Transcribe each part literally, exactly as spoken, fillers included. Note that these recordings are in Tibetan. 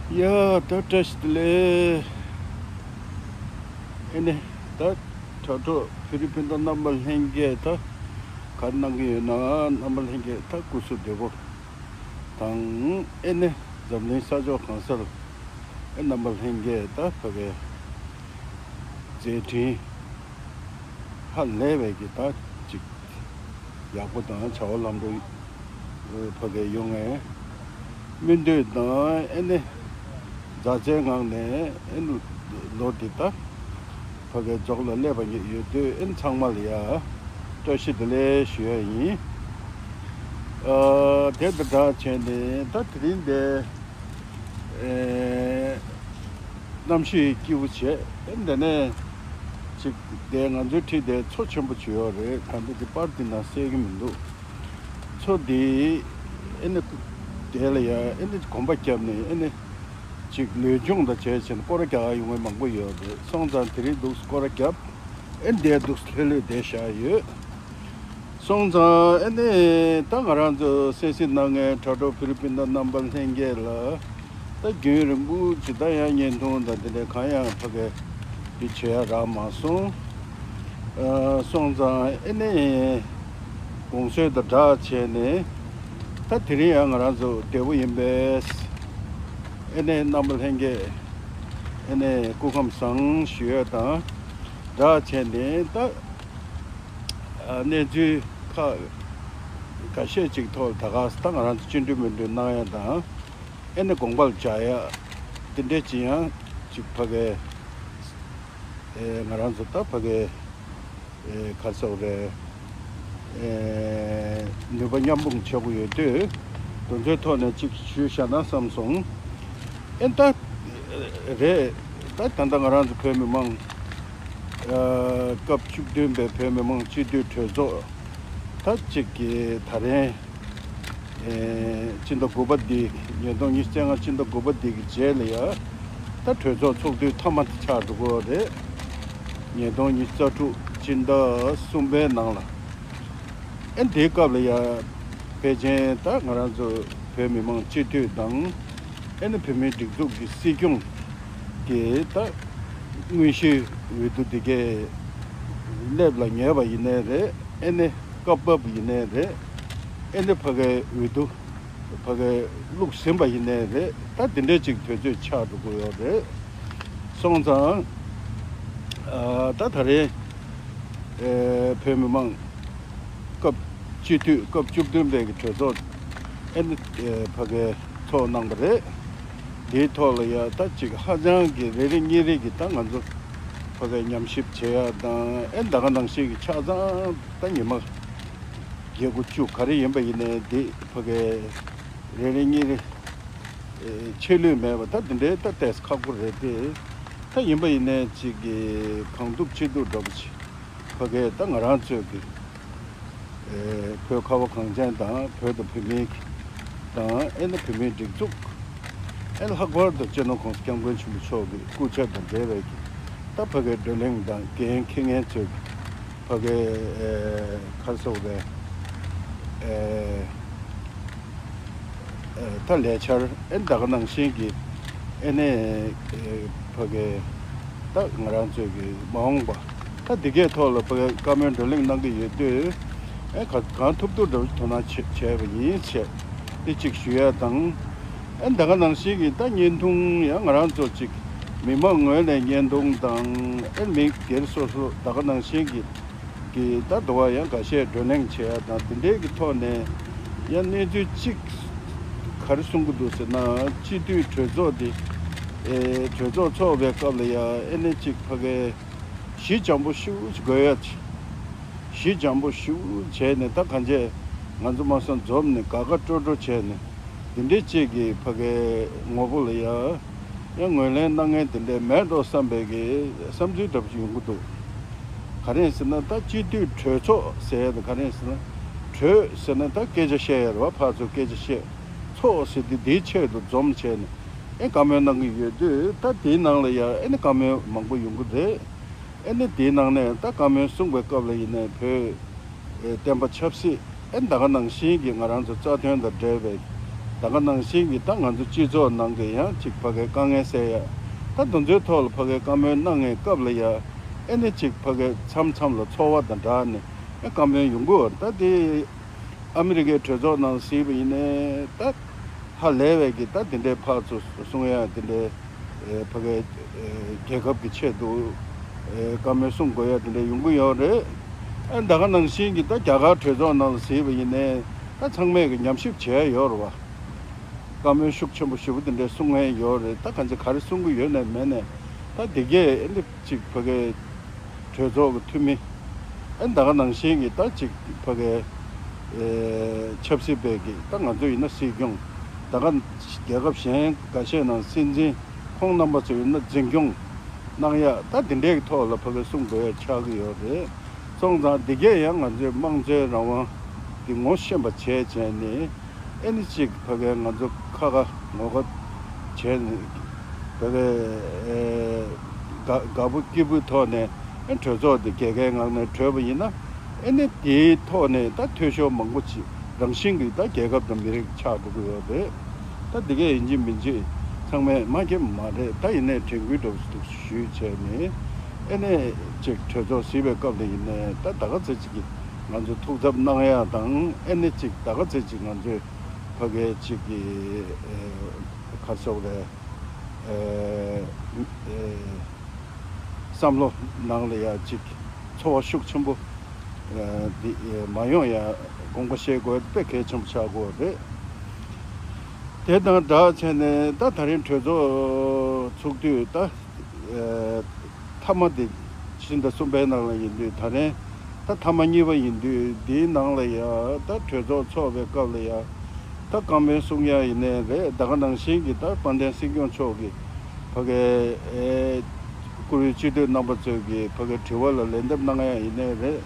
ཡ། ད་བཀྲ་ཤིས་བདེ་ལེགས། ཨེ་ནས་ད་དྲ་གྲོགས་བོད་རིགས་སྤུན་ཟླ་རྣམ་པ་ལྷན་རྒྱས། ད་ག་རེ་གནང་གི་ཡོད་ན། རྣམ་པ་ལྷན་རྒྱས་ད་སྐུ་གཟུགས་བདེ་པོ་དང་། ཨེ་ནས་འཛམ་གླིང་ས་ཕྱོགས་གང་སར་ཨེ་རྣམ་པ་ལྷན་རྒྱས་ད་ཕ་གའི་མཛད་འཕྲིན་ཧ་ལས་པའི་གི་ད་ཅིག་ཡག་པོ་དང་བྱ་བ་ལམ་འགྲོ་ཕ་གའི་ཡོང་ངེས་སྨོན་འདུན་དང་། ཨེ་ནས་མཛའ་བརྩེའི་ངང་ནས་ཨེ་ནས་ལོ་འདི་ད་ཕ་གའི་རྫོགས་ལ་སླེབས་པ་ཉིད་ཡོད་དུས། ཨེ་ནས་ཚང་མ་ལ་ཡ་བཀྲ་ཤིས་བདེ་ལེགས་ཞུ་ཡ་ཡིན། ཨ། དེ་དང་སྦྲགས་བྱས་ནས་ད་དེ་རིང་འདི་ཨེ་གནམ་གཤིས་སྐྱིད་པོ་བྱས། ཨེ་འདི་ནས་ཅིག་དེ་ང་ཚོའི་འཁྲིས་དེ་མཚོ་ཆེན་པོ་ཅིག་ཡོད་རེད། ད་ལྟ་དེ་པར་དེ་ནང་གསལ་གྱི་མི་འདུག་མཚོ་དེ་ཨེ་ནས་དེ་ལ་ཡ་ཨེ་ནས་གོམ་པ་བརྒྱབ་ནས་ཨེ་ནས་ཅིག་ལུས་སྦྱོང་དང་བྱས་བྱས་ནས་སྐོར་ར་རྒྱག་ཡོང་མཁན་མང་པོ་ཡོད་རེད། སོང་ཙང་དེ་རིང་འདུག་སྐོར་ར་བརྒྱབ། ཨེ་འདས་འདུག་ལྷོད་ལྷོད་བསྡད་བཞག་ཡོད། སོང་ཙང་ཨེ་ནས་ད་ང་རང་ཚོ་གསན་གཟིགས་གནང་མཁན་དྲ་གྲོགས་བོད་རིགས་སྤུན་ཟླ་རྣམ་པ་ལྷན་རྒྱས་ལ་ད་རྒྱུན་རིང་པོ་ཅིག་ད་ཡང་བརྙན་ཐུང་དང་དེ་འདྲའི་གང་ཡང་ཕ་གི་འདི་བྱེད་ཡ་རག་མ་སོང་། ཨ། སོང་ཙང་ཨེ་ནས་དགོངས་ཚུལ་དང་སྦྲགས་བྱས་ནས་ད་དེ་རིང་ཡང་ང་རང་ཚོ་བདེ་པོ་ཡིན་པས། ཨེ་ནས་རྣམ་པ་ལྷན་རྒྱས་ཨེ་ནས་སྐུ་ཁམས་བཟང་ཞུ་ཡ་དང་སྦྲགས་བྱས་ནས་ད་ཨ་གནས་ཚུལ་ཁག་ཁ་ཤས་ཅིག་ཐོག་ད་ག་ས་ད་ང་རང་ཚོ་སྤྱི་འཐུས་མོས་མཐུན་གནང་ཡ་དང་། ཨེ་ནས་དགོངས་པ་ལ་འཇགས་ཡ་དེ་འདྲས་ཅིག་ཡང་ཅིག་ཕ་གི་ཨེ་ང་རང་ཚོ་ད་ཕ་གི་ཨེ་ག་རེ་ཟེར་དགོས་རེད། ཨེ་ནུས་པ་མཉམ་སྤུངས་བྱེད་དགོས་ཡོད་དུས། དེ་ཚོའི་ཐོག་ནས་ཅིག་ཞུས་བཞག་ན་བསམ་སོང་། ཨེ་ད་རེད། ད་ད་ལྟ་ང་རང་ཚོ་བོད་མི་མང་ཨ་སྐབས་བཅུ་བདུན་པའི་བོད་མི་མང་སྤྱི་འཐུས་གྲོས་ཚོགས་ད་ཅིག་གི་ད་རེས་ཨེ་སྤྱི་ཟླ་དགུ་པ་འདི། ཉིས་སྟོང་ཉི་ཤུ་རྩ་ལྔ་སྤྱི་ཟླ་དགུ་པ་འདི་གི་རྗེས་ལ་ཡ་ད་གྲོས་ཚོགས་ཚོགས་དུས་མཐའ་མ་དེ་ཆགས་འགྲོ་གི་ཡོད་རེད། ཉིས་སྟོང་ཉི་ཤུ་རྩ་དྲུག་སྤྱི་ཟླ་གསུམ་པའི་ནང་ལ། ཨེ་དེའི་སྐབས་ལ་ཡ་ཕལ་ཆེར་ད་ང་རང་ཚོ་བོད་མི་མང་སྤྱི་འཐུས་དང་། ཨེ་ནི་བོད་མིའི་སྒྲིག་འཛུགས་ཀྱི་སྲིད་སྐྱོང་གི་ད་དངོས་གཞིའི་འོས་བསྡུ་དེ་གས་སླེབས་ལ་ཉེ་བ་ཡིན་ནའི་རེད། ཨེ་ནི་སྐབས་བབ་ཡིན་ནའི་རེད། ཨེ་ནི་ཕ་གའི་འོས་བསྡུ་ཕ་གའི་བླུགས་ཟིན་པ་ཡིན་ནའི་རེད། ད་དེ་འདྲའི་ཅིག་དུས་ཚོད་ཆགས་འགྲོ་གི་ཡོད་རེད། སོང་ཙང་ཨ་ད་ད་རེས་ཨེ་བོད་མི་མང་སྐབས་སྤྱི་འཐུས་སྐབས་བཅུ་བདུན་པའི་གི་གྲོས་ཚོགས་ཨེ་ནི་ཨེ་ཕ་གའི་ཚོགས་གནང་བ་རེད། དེའི་ཐོག་ལ་ཡ་ད་ཅིག་ཧ་ཅང་གི་རེ་རེ་གཉིས་རེ་གི་ད་ང་ཚོ་ཕ་གའི་ཉམས་ཞིབ་བྱེད་ཡ་དང་། ཨེ་ད་ག་ནང་བཞིན་གི་ཆ་ཚང་ད་ཉི་མ་བརྒྱད་དགུ་བཅུ་ག་རེ་ཡིན་པ་ཡིན་ནའི་དེ་ཕ་གའི་རེ་རེ་གཉིས་རེ་ཨེ་ཆད་ལུས་མེད་པ་ད་དེ་འདྲའི་ད་ཏོག་ཙམ་ཁག་པོ་རེད་དེ། ད་ཡིན་པ་ཡིན་ནའི་ཅིག་གི་གང་ཐུབ་ཅི་ཐུབ་འདྲ་པོ་ཅིག་ཕ་གའི་ད་ང་རང་ཚོས་གི་ཨེ་བོད་ཁ་བ་གངས་ཅན་དང་། བོད་དང་བོད་མིའི་དང་། ཨེ་ནི་བོད་མིའི་སྒྲིག་འཛུགས། ཨེ་ལྷག་པར་དུ་སྤྱི་ནོར་༸གོང་ས་༸སྐྱབས་མགོན་ཆེན་པོ་མཆོག་གི་སྐུ་ཚེ་དང་འབྲེལ་བའི་གི་ད་ཕ་གའི་བགྲོ་གླེང་དང་འགན་འཁྱེར་མཁན་ཚོས་གི་ཕ་གའི་ཨེ་ག་རེ་ཟེར་དགོས་རེད། ཨེ་ཨེ་ད་ལས་འཆར་ཨེ་ད་ག་ནང་བཞིན་གི་ཨེ་ནས་ཨེ་ཕ་གའི་ད་ང་རང་ཚོའི་གི་མ་འོངས་པ་ད་འདི་གའི་ཐོག་ལ་ཕ་གའི་བཀའ་མོལ་བགྲོ་གླེང་གནང་གི་ཡོད་དུས། ཨེ་ག་གང་ཐུབ་ཐུབ་འདྲ་པོ་དོ་སྣང་བྱེད་བྱས་པ་ཡིན་ཞེས་དེ་གཅིག་ཞུ་ཡ་དང་། ཨེ་ད་ག་ནང་བཞིན་གི་ད་བརྙན་ཐུང་ཡང་ང་རང་ཚོ་གཅིག་མི་མང་ངོས་ནས་བརྙན་ཐུང་དང་། ཨེ་མི་སྒེར་སོ་སོ་ད་ག་ནང་བཞིན་གི་གི་ད་དུ་བ་ཡང་འགའ་ཤས་བགྲོ་གླེང་བྱེད་ཡ་དང་། དེ་འདྲའི་གི་ཐོག་ནས་ཡང་གནས་ཚུལ་གཅིག་ག་རེ་གསུང་གི་འདུག་ཟེར་ན། སྤྱི་འཐུས་གྲོས་ཚོགས་འདི་ཨེ་གྲོས་ཚོགས་ཚོགས་པའི་སྐབས་ལ་ཡ་ཨེ་ནས་གཅིག་ཕ་གའི་ཞི་འཇམ་པོ་ཞེ་པོ་ཅིག་དགོས་ཡ་ཅིག་ཞི་འཇམ་པོ་ཞེ་པོ་བྱས་ནས་ད་གང་བྱས་ང་ཚོ་མ་སོང་འཛོམས་ནས་དགའ་དགའ་སྤྲོ་སྤྲོ་བྱས་ནས་འདི་འདྲའི་གཅིག་གི་ཕ་གའི་ངོ་བོ་ལ་ཡ་ཡང་ངོས་ལེན་གནང་མཁན་དེ་འདྲའི་མེད་འགྲོ་བསམ་པའི་གི་བསམ་ཚུལ་འདྲ་པོ་ཅིག་ཡོང་གི་འདུག་ག་རེ་ཡིན་ཟེར་ན་ད་སྤྱི་འཐུས་གྲོས་ཚོགས་ཟེར་ཡ་དེ་ག་རེ་ཡིན་ཟེར་ན། གྲོས་ཟེར་ན་ད་སྐད་ཆ་བཤད་ཡ་རེད་བ། ཕར་ཚུར་སྐད་ཆ་བཤད། ཚོགས་ཟེར་དུས་དེའི་ཆེད་དུ་འཛོམས་བྱས་ནས་ཨེ་བཀའ་མོལ་གནང་གི་ཡོད་དུས། ད་དེའི་ནང་ལ་ཡ་ཨེ་ནི་བཀའ་མོལ་མང་པོ་ཡོང་གི་རེད། ཨེ་ནི་དེའི་ནང་ནས་ད་བཀའ་མོལ་གསུངས་པའི་སྐབས་ལ་ཡིན་ནའི་བོད་ཨེ་བསྟན་པ་ཆབ་སྲིད་ཨེ་ད་ག་ནང་བཞིན་གྱི་ང་རང་ཚོ་རྩ་དོན་དང་འབྲེལ་བའི་ ད་ག་ནང་བཞིན་གྱི་ད་ང་ཚོ་སྤྱི་ཚོགས་ནང་གི་ཡང་ཅིག་ཕ་གའི་དཀའ་ངལ་སེལ་ཡ། ད་དེ་ཚོའི་ཐོག་ལ་ཕ་གའི་བཀའ་མོལ་གནང་ངའི་སྐབས་ལ་ཡ། ཨེ་ནི་ཅིག་ཕ་གའི་མཚམས་མཚམས་ལ་ཚོར་བ་དང་སྦྲགས་ནས་ཨེ་བཀའ་མོལ་ཡོང་གི་ཡོད་རེད། ད་དེ་ཨ་མི་རི་ཀའི་གྲོས་ཚོགས་ནང་གཟིགས་པ་ཡིན་ནའི་ད་ཧ་ལས་པའི་གི་ད་དེ་འདྲའི་ཕར་ཚུར་གསུང་ཡ་དེ་འདྲའི་ཨེ་ཕ་གའི་ཨེ་རྒྱལ་ཁབ་ཀྱི་ཆེད་དུ་ཨེ་བཀའ་མོལ་གསུང་དགོས་ཡ་དེ་འདྲ་ཡོང་གི་ཡོད་རེད། ཨེ་ད་ག་ནང་བཞིན་གྱི་ད་རྒྱ་གར་གྲོས་ཚོགས་ནང་ལ་གཟིགས་པ་ཡིན་ནའི་ད་ཚང་མས་གི་ཉམས་ཞིབ་བྱས་ཡོད་རེད་བ། བཀའ་མོལ་ཤུགས་ཆེན་པོ་ཞེ་པོ་དེ་འདྲའི་གསུང་མཁན་ཡོད་རེད། ད་གང་ཅི་ག་རེ་གསུང་གི་ཡོད་ནའི་མེད་ནའི་ད་དེ་གས་ཨེ་འདི་ཅིག་ཕ་གའི་གྲོས་ཚོགས་ཀྱི་འཐུས་མི་ཨེ་ད་ག་ནང་བཞིན་གྱི་ད་ཅིག་ཕ་གའི་ཨེ་ཆབ་སྲིད་པའི་གི་ད་ང་ཚོ་ཡིན་ན་སྲིད་སྐྱོང་། ད་ག་རྒྱལ་ཁབ་གཞན་འགའ་ཤས་ནང་སྲིད་འཛིན། ཁོང་རྣམ་པ་ཚོ་ཡིན་ན་འཛིན་སྐྱོང་གནང་ཡ་ད་དེ་འདྲའི་ཐོག་ལ་ཕ་གའི་གསུང་དགོས་ཡ་ཆགས་ཀྱི་ཡོད་རེད། སོང་ཙང་དེ་གས་ཡང་ང་ཚོའི་དམངས་གཙོའི་རང་དབང་འདི་ངོ་ཤེས་པ་བྱས་བྱས་ནས་ཨེ་ནི་ཅིག་ཕ་གའི་ང་ཚོ་ཁ་ཁ་ངོ་ཁ་བྱས་ནས་ཕ་གའི་ཨེ་དགའ་དགའ་པོ་སྐྱིད་པོའི་ཐོག་ནས་ཨེ་གྲོས་ཚོགས་འདི་རྒྱལ་ཁའི་ངང་ནས་གྲོལ་བ་ཡིན་ན། ཨེ་ནི་དེའི་ཐོག་ནས་ད་འཐུས་ཤོར་མང་པོ་ཅིག་རང་བཞིན་གྱིས་ད་རྒྱལ་ཁབ་དང་མི་རིགས་ཆགས་འགྲོ་གི་ཡོད་རེད། ད་འདི་གས་ཡིན་གཅིག་མིན་གཅིག་ཚང་མས་མ་མཁྱེན་མ་རེད། ད་ཡིན་ནའི་དྲན་སྐུལ་འདྲ་བོ་ཞུས་བྱས་ནས་ཨེ་ནི་ཅིག་གྲོས་ཚོགས་གཟིགས་པའི་སྐབས་ལ་ཡིན་ནའི་ད་ད་ག་ཚོད་ཅིག་གིས་ང་ཚོ་ཐུགས་འཚབ་གནང་ཡ་དང་ཨེ་ནི་ཅིག་ད་ག་ཚོད་ཅིག་ང་ཚོས་ཕ་གའི་ཅིག་གི་ཨེ་ག་རེ་ཟེར་དགོས་རེད། ཨེ་ཨེ་བསམ་བློ་ནང་ལ་ཡ་ཅིག་ཚོར་བ་ཤུགས་ཆེན་པོ་ཨེ་འདི་ཨེ་མ་ཡོང་ཡ་དགོངས་པ་བཞེས་དགོས་དཔེ་གལ་ཆེན་པོ་ཆགས་ཀྱི་ཡོད་རེད། དེ་དང་སྦྲགས་བྱས་ནས་ད་ད་རིང་གྲོས་ཚོགས་ཚུགས་དུས་ད་ཨེ་མཐའ་མ་དེ་ཕྱི་ཟླ་གསུམ་པའི་ནང་ལ་ཡིན་དུས་ད་རིང་ད་མཐའ་མ་གཉིས་པ་ཡིན་དུས་འདིའི་ནང་ལ་ཡ་ད་གྲོས་ཚོགས་ཚོགས་པའི་སྐབས་ལ་ཡ། ད་བཀའ་མོལ་གསུང་ཡ་ཡིན་ནའི་རེད། ད་ག་ནང་བཞིན་གྱི་ད་དཔལ་ལྡན་སྲིད་སྐྱོང་མཆོག་གིས་ཕ་གའི་ཨེ་བཀུར་འོས་སྤྱི་འཐུས་རྣམ་པ་ཚོས་ཀྱི་ཕ་གའི་དྲི་བ་ལ་ལན་འདེབས་གནང་ཡ་ཡིན་ནའི་རེད།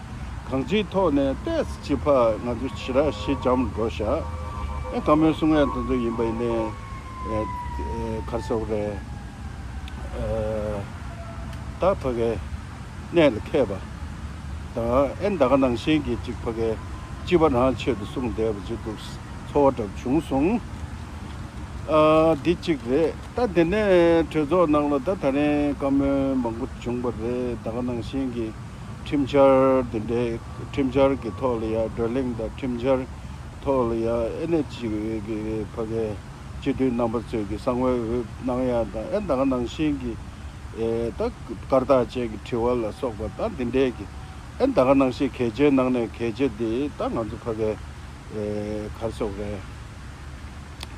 གང་ཅིའི་ཐོག་ནས་ཏོག་ཙམ་ཕར་ང་ཚོ་ཞེ་དྲག་ཞི་འཇམ་འགྲོ་ཤག་ཨེ་བཀའ་མོལ་གསུང་ཡ་དེ་ཚོ་ཡིན་པ་ཡིན་ནའི་ཨེ་ཨེ་ག་རེ་ཟེར་དགོས་རེད། ཨེ་ད་ཕ་གའི་གནད་ལ་འཁེལ་བ་དང་ཨེ་ད་ག་ནང་བཞིན་གྱི་ཅིག་ཕ་གའི་སྤྱི་པ་རང་ཆེད་དུ་གསུངས་བསྡད་པ་ཅིག་འདུག་ཚོར་བ་འདྲ་བྱུང་སོང་། ཨ་འདི་གཅིག་རེད། ད་དེ་ནས་གྲོས་ཚོགས་ནང་ལ་ད་ད་རིང་བཀའ་མོལ་མང་པོ་བྱུང་བ་རེད། ད་ག་ནང་བཞིན་གྱི་ཁྲིམས་འཆར་དེ་འདྲའི་ཁྲིམས་འཆར་གྱི་ཐོག་ལ་ཡ་བགྲོ་གླེང་དང་ཁྲིམས་འཆར་ཐོག་ལ་ཡ་ཨེ་ནས་ཅིག་གི་ཕ་གའི་སྤྱི་འཐུས་རྣམ་པ་ཚོས་ཀྱི་གསང་བའི་འོས་གནང་ཡ་དང་ཨེ་ད་ག་ནང་བཞིན་གྱི་ཨེ་ད་སྐར་རྟགས་ཅན་གྱི་དྲི་བ་ལ་སོགས་པ་ད་འདི་འདྲའི་གི་ཨེ་ད་ག་ནང་བཞིན་གལ་ཆེའི་ནང་ནས་གལ་ཆེ་དེ་ད་ང་ཚོ་ཕ་གའི་ཨེ་ག་རེ་ཟེར་དགོས་རེད།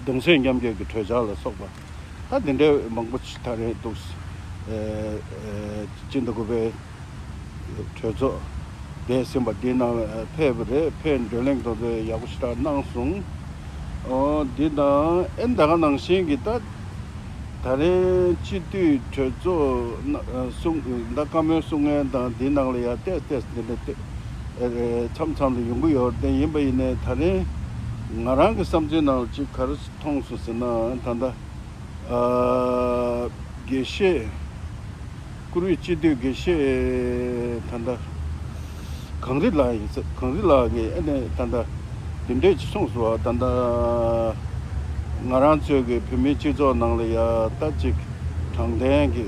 གདུང་སེམས་མཉམ་སྐྱེད་ཀྱི་གྲོས་འཆར་ལ་སོགས་པ་ད་འདི་འདྲའི་མང་པོ་ཞིག་ད་རེས་འདུག་ཨེ་ཨེ་སྤྱི་ཟླ་དགུ་པའི་གྲོས་ཚོགས་འདས་ཟིན་པ་འདི་ནང་ཕེབས་པ་རེད། ཕེབས་བགྲོ་གླེང་དེ་ཚོ་ཡག་པོ་ཞེ་དྲག་གནང་སོང་། ཨོ་འདི་དང་ཨེ་ད་ག་ནང་བཞིན་གྱི་ད་ད་རེས་སྤྱི་འཐུས་གྲོས་ཚོགས་ན་གསུང་ད་བཀའ་མོལ་གསུང་མཁན་དང་འདི་ནང་ལ་ཡ་ཏོག་ཙམ་འདི་འདྲ་ཏོག་ཨེ་མཚམས་མཚམས་ལ་ཡོང་གི་ཡོད་རེད། དེ་ཡིན་པ་ཡིན་ནའི་ད་རེས་ང་རང་གི་བསམ་ཚུལ་ནང་ལ་ཅིག་ག་རེ་མཐོང་སོང་ཟེར་ན་ད་ལྟ་ཨ་དགེ་བཤེས་བཀུར་འོས་སྤྱི་འཐུས་དགེ་བཤེས་ད་ལྟ་གངས་རི་ལགས་ཡིན་ཟེར། གངས་རི་ལགས་ཀྱིས་ཨ་ནི་ད་ལྟ་འདི་འདྲས་ཅིག་གསུངས་སོང་བ། ད་ལྟ་ང་རང་ཚོའི་གི་བོད་མིའི་སྤྱི་ཚོགས་ནང་ལ་ཡ་ད་ཅིག་དྲང་བདེན་གྱི་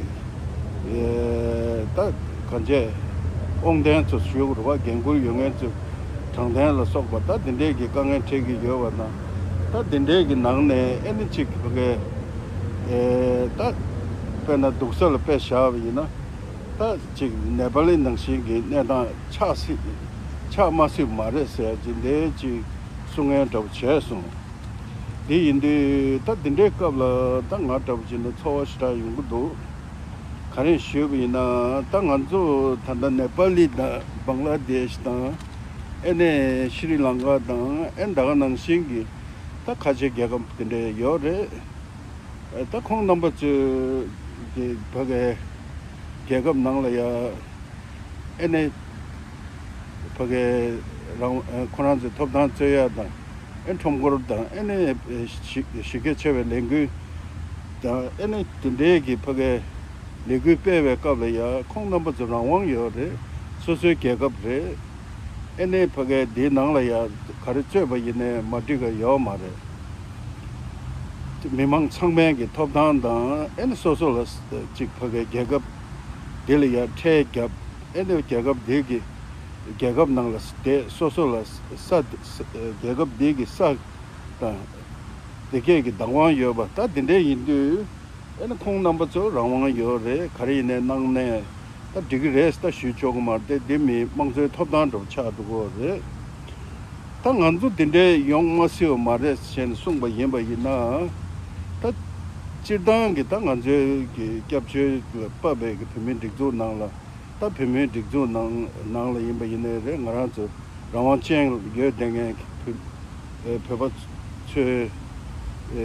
ཨེ་ད་གང་བྱས་དབང་ལྡན་ཚོ་ཞུ་དགོས་རེད་བ། འགན་ཁུར་ཡོད་མཁན་ཚོས་དྲང་བདེན་ལ་སོགས་པ་ད་འདི་འདྲས་ཀྱི་དཀའ་ངལ་འཕྲད་ཀྱི་ཡོད་པ་དང་། ད་འདི་འདྲས་ཀྱི་ནང་ནས་ཨེ་ནི་ཅིག་ཕ་གའི་ཨེ་ད་དཔེར་ན་སྡུག་ས་ལ་དཔེ་བཞག་པ་ཡིན་ན། ད་ཅིག་ནེ་པ་ལི་ནང་བཞིན་གྱི་གནས་སྟངས་ཆགས་སྲིད་ཆགས་མ་སྲིད་མ་རེད་ཟེར་ཅིག་འདི་ཅིག་གསུང་མཁན་འདྲ་པོ་བྱས་སོང་། འདི་ཡིན་དུས་ད་འདི་འདྲའི་སྐབས་ལ་ད་ང་འདྲ་པོ་ཅིག་ནི་ཚོར་བ་ཞེ་དྲག་ཡོང་གི་འདུག་ག་རེ་ཞུས་པ་ཡིན་ན་ད་ང་ཚོ་ད་ལྟ་ནེ་པ་ལི་དང་བང་ལ་དེཤ་དང་ཨེ་ནས་ཤྲི་ལང་ཀ་དང་ཨེ་ད་ག་ནང་བཞིན་གྱི་ད་ཁ་ཆེ་རྒྱལ་ཁབ་དེ་འདྲ་ཡོད་རེད། ད་ཁོང་རྣམ་པ་ཚོས་ཀྱི་ཕ་གའི་རྒྱལ་ཁབ་ནང་ལ་ཡ་ཨེ་ནས་ཕ་གའི་རང་ཁོ་རང་ཚོའི་ཐོབ་ཐང་རྩོད་ཡ་དང་ཨེ་ཁྲོམ་སྐོར་དང་ཨེ་ནས་གཞི་གལ་ཆེ་བའི་ལས་འགུལ་དང་ཨེ་ནས་དེ་འདྲའི་གི་ཕ་གའི་ལས་འགུལ་སྤེལ་བའི་སྐབས་ལ་ཡ་ཁོང་རྣམ་པ་ཚོ་རང་དབང་ཡོད་རེད། སོ་སོའི་རྒྱལ་ཁབ་རེད། ཨེ་ནས་ཕ་གའི་འདིའི་ནང་ལ་ཡ་ག་རེ་རྩོད་པ་ཡིན་ནའི་མ་འགྲིག་ག་ཡོད་མ་རེད། མི་མང་ཚང་མའི་གི་ཐོབ་ཐང་དང་ཨེ་ནི་སོ་སོ་ལ་ཅིག་ཕ་གི་རྒྱལ་ཁབ་འདི་ལ་ཡ་ཁྲལ་བརྒྱབ། ཨེ་ནི་རྒྱལ་ཁབ་འདི་གི་རྒྱལ་ཁབ་ནང་ལ་བསྡད། སོ་སོ་ལ་ས་རྒྱལ་ཁབ་འདི་གི་ས་དང་དེ་གས་ཀྱི་བདག་དབང་ཡོད་པ། ད་དེ་འདྲས་ཡིན་དུས་ཨེ་ནི་ཁོང་རྣམ་པ་ཚོ་རང་དབང་ཡོད་རེད། ག་རེ་ཡིན་ནའི་གནང་ནས་ད་འགྲིག་གི་རེད་ད་ཞུས་ཆོག་གི་མ་རེད་དེ། འདི་མི་དམངས་གཙོའི་ཐོབ་ཐང་འདྲ་པོ་ཆགས་འགྲོ་གི་རེད། ད་ང་ཚོ་འདི་འདྲས་ཡོང་མ་སྲིད་པ་མ་རེད་ཟེར་ནས་གསུངས་པ་ཡིན་པ་ཡིན་ན། ད་སྤྱིར་བཏང་གི་ད་ང་ཚོའི་གི་སྐྱབས་བཅོལ་ལ་ཕབ་པའི་གི་བོད་མིའི་སྒྲིག་འཛུགས་ནང་ལ། ད་བོད་མིའི་སྒྲིག་འཛུགས་ནང་ནང་ལ་ཡིན་པ་ཡིན་ནའི་རེད། ང་རང་ཚོ་རང་དབང་ཅན་ཡོད་བསྡད་མཁན་གྱི་བོད་ཨེ་བོད་པ་ཚོས་ཨེ་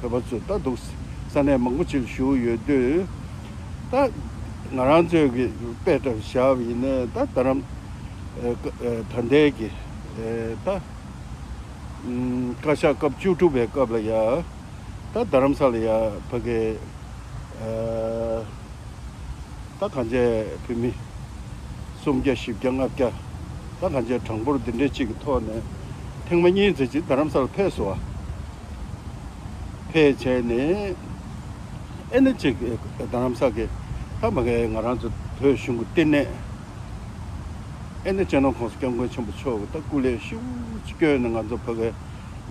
བོད་པ་ཚོ་ད་འདུག་ས་གནས་མང་པོ་ཅིག་ལ་བཞུགས་ཡོད་དུས། ད་ང་རང་ཚོས་གི་དཔེ་འདྲ་བཞག་པ་ཡིན་ནའི་ད་རྡ་རམ་ཨེ་ཀ་ཨེ་ད་ལྟའི་གི་ཨེ་ད་ཨམ་བཀའ་ཤག་སྐབས་བཅུ་དྲུག་པའི་སྐབས་ལ་ཡ། ད་རྡ་རམ་ས་ལ་ཡ་ཕ་གི་ཨ་ད་གང་བྱས་བོད་མི་སུམ་བརྒྱ་བཞི་བརྒྱ་ལྔ་བརྒྱ། ད་གང་བྱས་གྲངས་འབོར་འདི་འདྲའི་ཅིག་གི་ཐོག་ནས་ཐེངས་མ་གཉིས་ཙམ་ཅིག་རྡ་རམ་ས་ལ་ཕེབས་སོང་བ། ཕེབས་བྱས་ནས་ཨེ་ནི་ཅིག་རྡ་རམ་ས་གི་ད་མ་གི་ང་རང་ཚོ་བོད་གཞུང་གི་ལྟེ་གནས་ཨེ་ནི་སྤྱི་ནོར་༸གོང་ས་༸སྐྱབས་མགོན་ཆེན་པོ་མཆོག་གི་ད་སྐུ་ལས་ཞེ་པོ་ཅིག་བསྐྱོན་ནས་ང་ཚོ་ཕ་གི་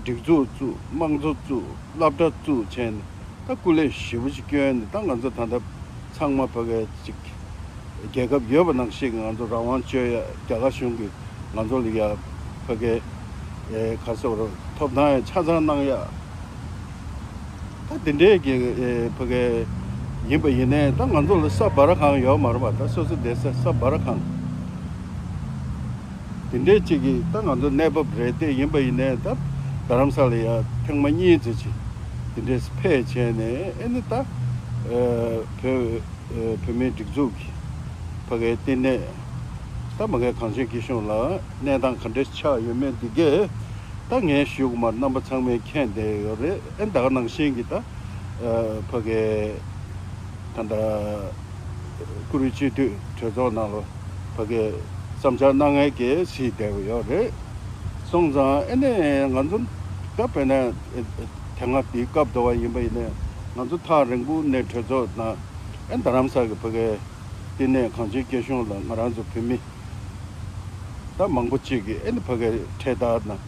སྒྲིག་འཛུགས་བཙུགས། དམངས་གཙོ་བཙུགས། སློབ་གྲྭ་བཙུགས་བྱས་ནས་ད་སྐུ་ལས་ཞེ་པོ་ཅིག་བསྐྱོན་ནས། ད་ང་ཚོ་ད་ལྟ་ཚང་མ་ཕ་གི་ཅིག་རྒྱལ་ཁབ་ཡོད་པ་ནང་བཞིན་གྱི་ང་ཚོ་རང་དབང་སྤྱོད་ཡ། རྒྱ་གར་གཞུང་གིས་ང་ཚོ་ལ་ཡ་ཕ་གི་ཨེ་ག་ཟེར་བ་རེད། ཐོབ་ཐང་ཡ་ཆ་ཚང་གནང་ཡ། ད་དེ་འདྲའི་གི་ཨེ་ཕ་གི་ཡིན་པ་ཡིན་ནའི་ད་ང་ཚོ་ལ་ས་སྦ་ར་ཁང་ཡོད་མ་རེད་པ། ད་སོ་སོ་བསྡད་ས་ས་སྦ་ར་ཁང་དེ་འདྲའི་ཅིག་གི་ད་ང་ཚོ་གནས་བབ་རེད། དེ་ཡིན་པ་ཡིན་ནའི་ད་རྡ་རམ་ས་ལ་ཡ་ཐེངས་མ་གཉིས་ཙམ་ཅིག་དེ་འདྲས་ཕེབས་བྱས་ནས་ཨེ་ནི་ད་ཨེ་བོད་ཨེ་བོད་མིའི་སྒྲིག་འཛུགས་ཀྱི་ཕ་གིའི་ལྟེ་གནས་ད་མ་གིའི་གངས་ཅན་སྐྱིད་གཤོངས་ལ་གནས་སྟངས་ག་འདྲས་ཆགས་ཡོད་མེད་འདི་གས་ད་ངས་ཞུ་གི་མ་རེད། རྣམ་པ་ཚང་མས་མཁྱེན་བསྡད་ཡོད་རེད། ཨེ་ད་ག་ནང་བཞིན་གྱི་ད་ཨེ་ཕ་གིའི་ད་ད་བཀུར་འོས་སྤྱི་འཐུས་གྲོས་ཚོགས་ནང་ལ་ཕ་གིའི་བསམ་འཆར་གནང་མཁན་གྱིས་གཟིགས་བསྡད་ཡོད་རེད། སོང་ཙང་ཨེ་ནས་ང་ཚོ་ད་དཔེར་ན་དེ་སྔ་དེའི་སྐབས་དུ་བ་ཡིན་པ་ཡིན་ནའི་ང་ཚོ་ཐག་རིང་པོ་ནས་གྲོས་ཚོགས་ནང་ཨེ་རྡ་རམ་ས་གི་ཕ་གིའི་ལྟེ་གནས་གངས་ཅན་སྐྱིད་གཤོངས་ལ་ང་རང་ཚོ་བོད་མི་ད་མང་པོ་ཅིག་གིས་ཨེ་ནི་ཕ་གིའི་འཕྲེད་དར་དང་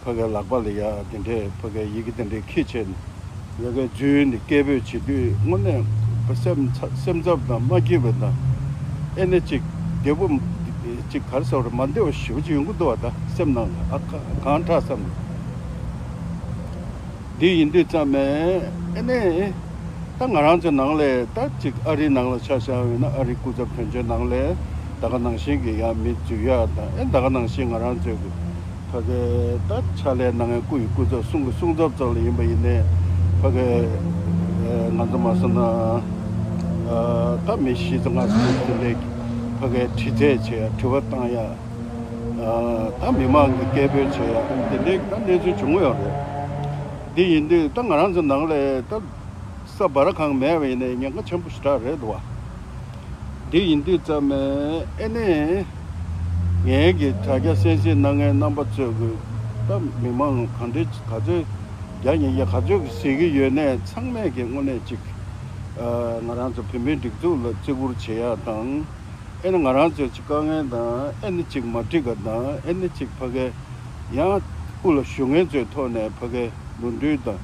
ཕ་གིའི་ལག་པ་ལ་ཡ་དེ་འདྲའི་ཕ་གིའི་ཡི་གེ་དེ་འདྲའི་འཁྱེར་བྱས་ནས་ཡ་གིའི་འཛུལ་ནས་སྐད་འབོད་བྱེད་དུས་དངོས་གནས་སེམས་ཚ་སེམས་འཚབ་དང་མ་སྐྱིད་པ་དང་ཨེ་ནི་ཅིག་བདེ་པོ་ཅིག་ག་རེ་ཟེར་བ་རེད། མ་བདེ་བ་ཞེ་པོ་ཅིག་ཡོང་གི་འདུག་བ། ད་སེམས་ནང་ལ་ཨ་ཁ་གང་དྲག་བསམ་ནས། འདི་ཡིན་དུས་ཙམ་ནས་ཨེ་ནས་ད་ང་རང་ཚོའི་ནང་ལས་ད་ཅིག་ཨ་རིའི་ནང་ལ་ཆ་བཞག་པ་ཡིན་ན་ཨ་རིའི་སྐུ་ཚབ་དོན་གཅོད་ནང་ལས་ད་ག་ནང་བཞིན་གྱི་ཡང་མི་འཛུལ་ཡག་དང་། ཨེ་ད་ག་ནང་བཞིན་ང་རང་ཚོའི་གི་ཕ་གི་ད་ཕྱག་ལས་གནང་མཁན་སྐུ་ཡི་སྐུ་ཚབ་གསུང་གི་གསུང་ཚབ་ཚོ་ལ་ཡིན་པ་ཡིན་ནའི་ཕ་གི་ཨེ་ང་ཚོ་མ་སོང་ན་ཨ་ད་མི་བཞི་ཙམ་ལྔ་ཙམ་དེ་འདྲའི་ཕ་གི་དྲི་རྩད་བྱེད་ཡག་དྲི་བ་བཏང་ཡག་ཨ་ད་མི་མང་གི་སྐད་འབོད་བྱེད་ཡག་དེ་འདྲའི་ད་གནས་ཚུལ་བྱུང་ཡོད་རེད། འདི་ཡིན་དུས་ད་ང་རང་ཚོ་ནང་ལས་ད་ས་སྦ་ར་ཁང་མེད་པ་ཡིན་ནའི་ཉེན་ཁ་ཆེན་པོ་ཞེ་དྲག་རེད་འདུག་བ། འདི་ཡིན་དུས་ཙམ་ནས་ཨེ་ནས་ངའི་གི་དྲ་རྒྱ་གསན་གཟིགས་གནང་མཁན་རྣམ་པ་ཚོས་གི་ད་མི་མང་གང་འདྲ་ག་ཚོད་རྒྱ་ཉེ་རྒྱ་ག་ཚོད་གི་གཟིགས་ཀྱི་ཡོད་ནའི་ཚང་མས་གི་དངོས་གནས་ཅིག་ཨ་ང་རང་ཚོ་བོད་མིའི་སྒྲིག་འཛུགས་ལ་བརྩི་བཀུར་བྱེད་ཡག་དང་། ཨེ་ནི་ང་རང་ཚོའི་ཅིག་དཀའ་ངལ་དང་ཨེ་ནི་ཅིག་མ་འགྲིག་ག་དང་ཨེ་ནི་ཅིག་ཕ་གི་ཡང་དབུ་ལ་བཞུགས་མཁན་ཚོའི་ཐོག་ནས་ཕ་གི་ནོར་འཁྲུལ་དང་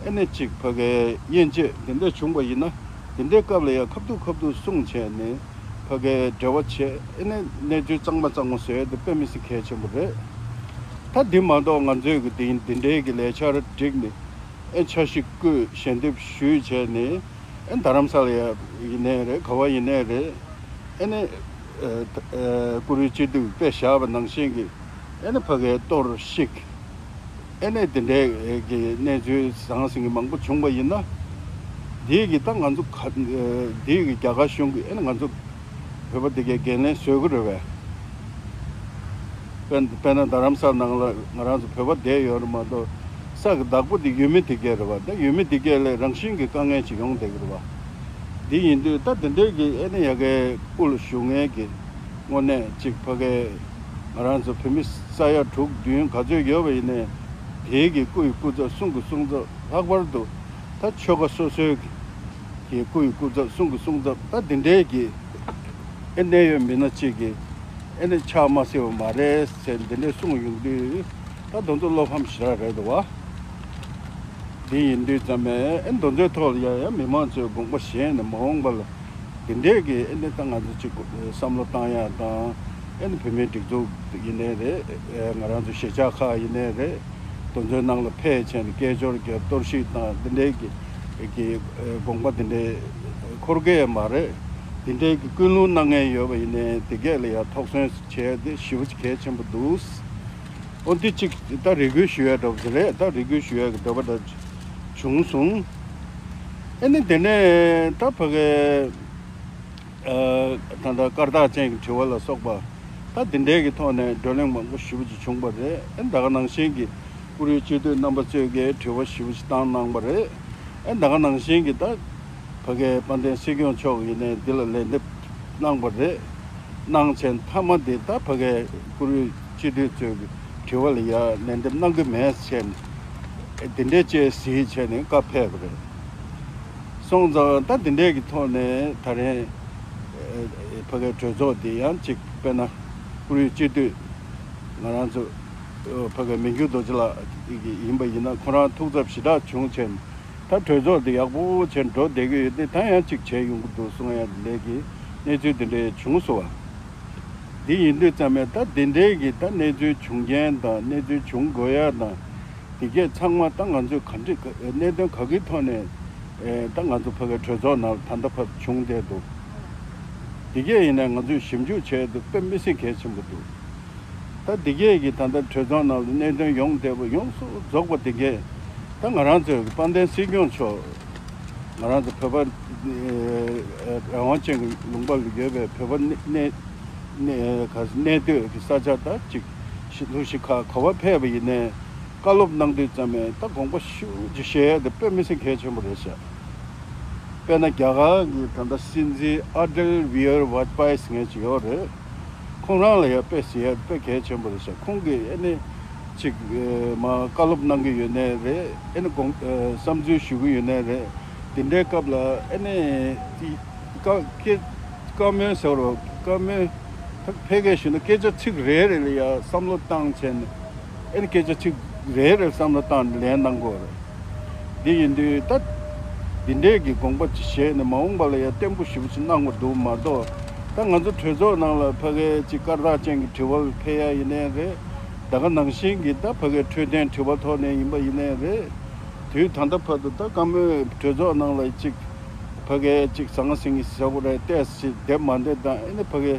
ཨེ་ནི་ཅིག་ཕ་གི་དབྱེ་འབྱེད་དེ་འདྲ་བྱུང་བ་ཡིན་ན་དེ་འདྲའི་སྐབས་ལ་ཡང་ཁ་ཐུག་ཁ་ཐུག་གསུངས་བྱས་ནས་ཕ་གི་འབྲེལ་བ་བྱས། ཨེ་ནི་གནས་ཚུལ་གཙང་མ་གཙང་མ་བཟོ་ཡ་དེ་དཔེ་མི་སྲིད་གལ་ཆེན་པོ་རེད། ད་འདི་མ་གཏོགས་ང་ཚོས་གི་དེ་དེ་འདྲའི་གི་ལས་འཆར་བསྒྲིགས་ནས་ཨེ་འཆར་གཞི་བཀོད་ཞལ་འདེབས་ཞུས་བྱས་ནས། ཨེ་རྡ་རམ་ས་ལ་ཡ་ཡིན་ནའི་རེད། ག་བ་ཡིན་ནའི་རེད། ཨེ་ནས་ཨེ་ཨེ་བཀུར་འོས་སྤྱི་འཐུས་དཔེ་བཞག་པ་ནང་བཞིན་གྱི་ཨེ་ནས་ཕ་གིའི་གཏོར་བཤིག་ཨེ་ནས་དེ་འདྲའི་གི་གནས་ཚུལ་ཟང་ཟིང་གི་མང་པོ་བྱུང་བ་ཡིན་ན། དེའི་གི་ད་ང་ཚོ་ག་ཨེ་དེའི་གི་རྒྱ་གར་གཞུང་གི་ཨེ་ནས་ང་ཚོ་བོད་པ་དེ་གའི་འགན་ལེན་བཟོ་གི་རེད་བས། དཔེར་དཔེར་ན་རྡ་རམ་ས་ལ་ནང་ལ་ང་རང་ཚོ་བོད་པ་བསྡད་ཡོད་རེད་མ་གཏོགས་ས་གི་བདག་པོ་དེ་ཡུལ་མི་དེ་གས་རེད་བ། ད་ཡུལ་མི་དེ་གས་ལས་རང་བཞིན་གྱི་དཀའ་ངལ་ཅིག་ཡོང་བསྡད་ཀྱི་རེད་བ། དེ་ཡིན་དུས་ད་དེ་འདྲའི་གི་ཨེ་ནི་ཡ་གའི་དབུ་ལ་བཞུགས་མཁན་གྱི་དངོས་གནས་ཅིག་ཕ་གའི་ང་རང་ཚོ་བོད་མི་ས་ཡ་དྲུག་བདུན་ག་ཚོད་ཡོད་པ་ཡིན་ནའི་ དེའི་གི་སྐུ་ཡི་སྐུ་ཚབ་གསུང་གི་གསུང་ཚབ། ལྷག་པར་དུ་ད་ཆོལ་ཁ་སོ་སོའི་གི་སྐུ་ཡི་སྐུ་ཚབ་གསུང་གི་གསུང་ཚབ། ད་འདི་འདྲའི་གི་ཨེ་གནད་ཡོད་མི་སྣ་གཅིག་གིས་ཨེ་ནི་ཕྱག་མ་སྲིད་པ་མ་རེད་ཟེར་འདི་འདྲའི་གསུང་ཡོང་དུས། ད་དེ་ཚོ་བློ་ཕམ་ཞེ་དྲག་རེད་འདུག་བ། འདི་ཡིན་དུས་ཙམ་པས་ཨེ་དེ་ཚོའི་ཐོག་ལ་ཡང་ཡང་མི་མང་ཚོས་དགོངས་པ་བཞེས་ནས་མ་འོངས་པ་ལ་འདི་འདྲའི་གི་ཨེ་ནི་ད་ང་ཚོ་གཅིག་བསམ་བློ་བཏང་ཡག་དང་། ཨེ་ནི་བོད་མིའི་སྒྲིག་འཛུགས་ཡིན་ནའི་རེད། ང་རང་ཚོ་གཞིས་ཆགས་ཁག་ཡིན་ནའི་རེད། དེ་ཚོའི་ནང་ལ་ཕེབས་བྱས་ནས་སྐད་ཅོར་རྒྱབ། གཏོར་བཤིག་དང་འདི་འདྲའི་གི་གི་དགོངས་པ་འདི་འདྲའི་འཁོར་གི་མ་རེད། འདི་འདྲའི་གི་ཀུན་སློང་གནང་མཁན་ཡོད་པ་ཡིན་ནའི་དེ་གས་ལ་ཡང་ཐོག་སོན་བྱས་ཏེ་ཞེ་པོ་ཅིག་གལ་ཆེན་པོ་འདུག་འོ་འདི་གཅིག་ད་རེ་སྐུལ་ཞུ་ཡ་འདྲ་པོ་ཅིག་རེད། ད་རེ་སྐུལ་ཞུ་ཡ་གི་འདྲ་པོ་འདྲ་བྱུང་སོང་། ཨེ་ནི་དེ་ནས་ད་ཕ་གི་ཨ་ད་ལྟ་སྐར་རྟགས་ཅན་གྱི་དྲི་བ་ལ་སོགས་པ། ད་འདི་འདྲའི་གི་ཐོག་ནས་བགྲོ་གླེང་མང་པོ་ཞེ་པོ་ཅིག་བྱུང་བ་རེད། ཨེ་ད་ག་ནང་བཞིན་གྱི་བཀུར་འོས་སྤྱི་འཐུས་རྣམ་པ་ཚོས་ཀྱི་དྲི་བ་ཞེ་པོ་ཅིག་བཏང་གནང་བ་རེད། ཨེ་ད་ག་ནང་བཞིན་གྱི་ད་ཕ་གའི་དཔལ་ལྡན་སྲིད་སྐྱོང་མཆོག་ཡིན་ནའི་འདི་ལ་ལན་འདེབས་གནང་བ་རེད། གནང་བྱས་མཐའ་མ་དེ་ད་ཕ་གའི་བཀུར་འོས་སྤྱི་འཐུས་ཚོས་ཀྱི་དྲི་བ་ལ་ཡ་ལན་འདེབས་གནང་གི་མེད་ཟེར་ནས་དེ་འདྲའི་བཅས་གཟིགས་བྱས་ནས་བཀའ་ཕེབས་པ་རེད། སོང་ཙང་ད་དེ་འདྲའི་གི་ཐོག་ནས་ད་རེས་ཕ་གའི་གྲོས་ཚོགས་དེ་ཡང་གཅིག་དཔེར་ན་བཀུར་འོས་སྤྱི་འཐུས་ང་རང་ཚོ་ཕ་གའི་མི་འགྱུར་རྡོ་རྗེ་ལགས་ཡིན་པ་ཡིན་ན་ཁོ་རང་ཐུགས་འཚབ་ཞེ་དྲག་བྱུང་བྱས་ནས། ད་གྲོས་ཚོགས་འདི་ཡག་པོ་བྱས་འགྲོ་བསྡད་ཀྱི་ཡོད་དེ། ད་ཡང་གཅིག་བྱས་ཡོང་གི་འདུག་གསུང་ཡ་ལས་ཀྱི་གནས་ཚུལ་འདི་འདྲའི་བྱུང་སོང་བ། འདི་ཡིན་དུས་ཙམ་པས་ད་འདི་འདྲའི་གི་ད་གནས་ཚུལ་བྱུང་རྐྱེན་དང་གནས་ཚུལ་བྱུང་དགོས་ཡ་དང་། འདི་གས་ཚང་མ་ད་ང་ཚོས་ག་འདྲ་གནད་དོན་ག་གི་ཐོག་ནས་ད་ང་ཚོ་ཕ་གའི་གྲོས་ཚོགས་ནང་ལ་ད་ལྟ་བར་བྱུང་བསྡད་འདུག་འདི་གས་ཡིན་ན་ང་ཚོས་ཞིབ་འཇུག་བྱས་འདུག་དཔེ་མི་སྲིད་གལ་ཆེན་པོ་འདུག་ད་འདི་གས་ཀྱི་ད་ལྟ་གྲོས་ཚོགས་ནང་ལ་གནད་དོན་ཡོང་བསྡད་པ་ཡོངས་སུ་རྫོགས་པ་འདི་གས་ད་ང་རང་ཚོའི་དཔལ་ལྡན་སྲིད་སྐྱོང་མཆོག་ང་རང་ཚོ་བོད་པ་རང་དབང་ཅན་གྱི་ལུང་པ་ལ་ཡོད་པའི་བོད་པ་གནས་གནས་ག་གནས་སྡོད་ཀྱི་ས་ཆ་ད་ཅིག་ལྷོ་གཞིས་ཁག་ག་བ་ཕེབས་པ་ཡིན་ནའི་བཀའ་སློབ་གནང་དུས་ཙམ་པས་ད་དགོངས་པ་ཞེ་པོ་ཅིག་བཞེས་ཡ་དེ་དཔེ་མི་སྲིད་གལ་ཆེན་པོ་རེད་ཤག་དཔེར་ན་རྒྱ་གར་གྱི་ད་ལྟ་སྲིད་འཛིན་ཨ་ཏལ་བི་ཧར་ཝཱཇ་པཱའི་ཟེར་མཁན་ཅིག་ཡོད་རེད། ཁོང་རང་ལ་ཡང་དཔེ་ཟེར་ཡ་དཔེ་གལ་ཆེན་པོ་རེད་ཤག་ཁོང་གིས་ཨ་ནི་ཅིག་མ་བཀའ་སློབ་གནང་གི་ཡོད་ནའི་རེད། ཨ་ནི་དགོངས་བསམ་ཚུལ་ཞུ་གི་ཡོད་ནའི་རེད། དེ་འདྲའི་སྐབས་ལ་ཨ་ནི་བཀའ་བཀའ་བཀའ་མོལ་ཟེར་བ། བཀའ་མོལ་ཕལ་སྐད་ཞུས་ན་སྐད་ཆ་ཚིག་རེ་རེ་ལ་ཡང་བསམ་བློ་བཏང་བྱས་ནས། ཨེ་ནི་སྐད་ཆ་ཚིག་རེ་རེ་བསམ་བློ་བཏང་ནས་ལན་གནང་དགོས་རེད། འདི་ཡིན་དུས་ད་འདི་འདྲའི་གི་དགོངས་པ་ཅིག་བཞེས་ནས་མ་འོངས་པ་ལ་ཡང་བརྟན་པོ་ཞེ་པོ་ཅིག་གནང་བ་འདུག་མ་གཏོགས། ད་ང་ཚོ་གྲོས་ཚོགས་ནང་ལ་ཕ་གའི་ཅིག་སྐར་རྟགས་ཅན་གྱི་དྲི་བ་ལ་ཕེབས་ཡ་ཡིན་ནའི་རེད། ད་ག་ནང་བཞིན་གྱི་ད་ཕ་གའི་འཕྲོད་བསྟེན་དྲི་བ་ཐོག་ནས་ཡིན་པ་ཡིན་ནའི་རེད། དུས་ད་ལྟ་བར་དུ་ད་བཀའ་མོལ་གྲོས་ཚོགས་ནང་ལ་ཅིག་ཕ་གའི་ཅིག་ཟང་ཟིང་གི་ཟེར་དགོས་རེད། ཏོག་ཙམ་བསྡད་མ་བསྡད་དང་། ཨེ་ནི་ཕ་གའི་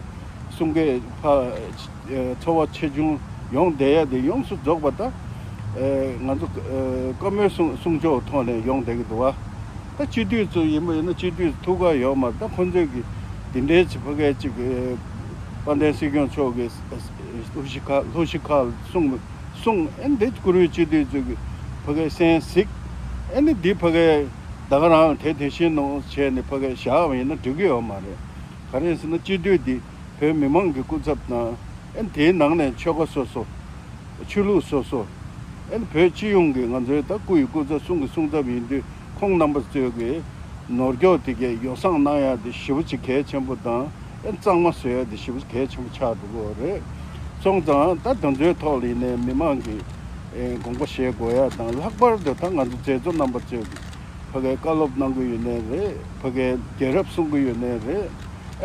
གསུང་སྐད་ཕ་ཚོར་བ་ཆེ་ཆུང་ཡོང་བསྡད་ཡ་དེ་ཡོངས་སུ་རྫོགས་པ་ད་ང་ཚོ་བཀའ་མོལ་གསུང་གསུང་ཆོག་ཐོག་ནས་ཡོང་བསྡད་ཀྱི་འདུག་བ། ད་སྤྱི་འཐུས་ཚོ་ཡིན་པ་ཡིན་ན་སྤྱི་འཐུས་ཐུགས་ཁག་ཡོད་མ་རེད། ད་ཁོང་ཚོས་ཀྱི་འདི་འདྲའི་ཅིག་ཕ་གའི་ཅིག་དཔལ་ལྡན་སྲིད་སྐྱོང་མཆོག་གིས་ལྷོ་གཞིས་ཁག་ལྷོ་གཞིས་ཁག་ལ་གསུངས། གསུངས། ཨེ་འདི་བཀུར་འོས་སྤྱི་འཐུས་ཚོས་ཀྱི་ཕ་གའི་གསན་གཟིགས། ཨེ་ནི་འདི་ཕ་གའི་ད་ག་རང་ལ་དེ་དེ་བཞིན་ནོ་བྱས་ནས་ཕ་གའི་བཞག་པ་ཡིན་ན་འགྲིག་གི་ཡོད་མ་རེད། ག་རེ་ཟེར་ན་སྤྱི་འཐུས་འདི་བོད་མི་མང་གི་སྐུ་ཚབ་དང་། ཨེ་ནི་དེའི་ནང་ནས་ཆོལ་ཁ་སོ་སོ། ཆོས་ལུགས་སོ་སོ། ཨེ་ནི་བོད་སྤྱི་ཡོངས་ཀྱི་ང་ཚོའི་ད་སྐུ་ཡི་སྐུ་ཚབ་གསུང་གི་གསུང་ཚབ་ཡིན་དུས། ཁོང་རྣམ་པ་ཚོས་ཀྱི་ནོར་སྐྱོག་དེ་གའི་ཡོ་བསྲང་གནང་ཡ་དེ་ཞེ་པོ་ཅིག་གལ་ཆེན་པོ་དང་། ཨེ་གཙང་མ་བཟོ་ཡ་དེ་ཞེ་པོ་གལ་ཆེན་པོ་ཆགས་འགྲོ་གི་ཡོད་རེད། སོང་ཙང་ད་དེ་ཚོའི་ཐོག་ལ་ཡིན་ནའི་མི་མང་གིས་ཨེ་དགོངས་པ་བཞེས་དགོས་ཡ་དང་། ལྷག་པར་དུ་ད་ང་ཚོ་མཛད་གཙོ་རྣམ་པ་ཚོས་ཀྱི་ཕ་གའི་བཀའ་སློབ་གནང་གི་ཡོད་ནའི་རེད། ཕ་གའི་རྒྱལ་རབས་གསུང་གི་ཡོད་ནའི་རེད།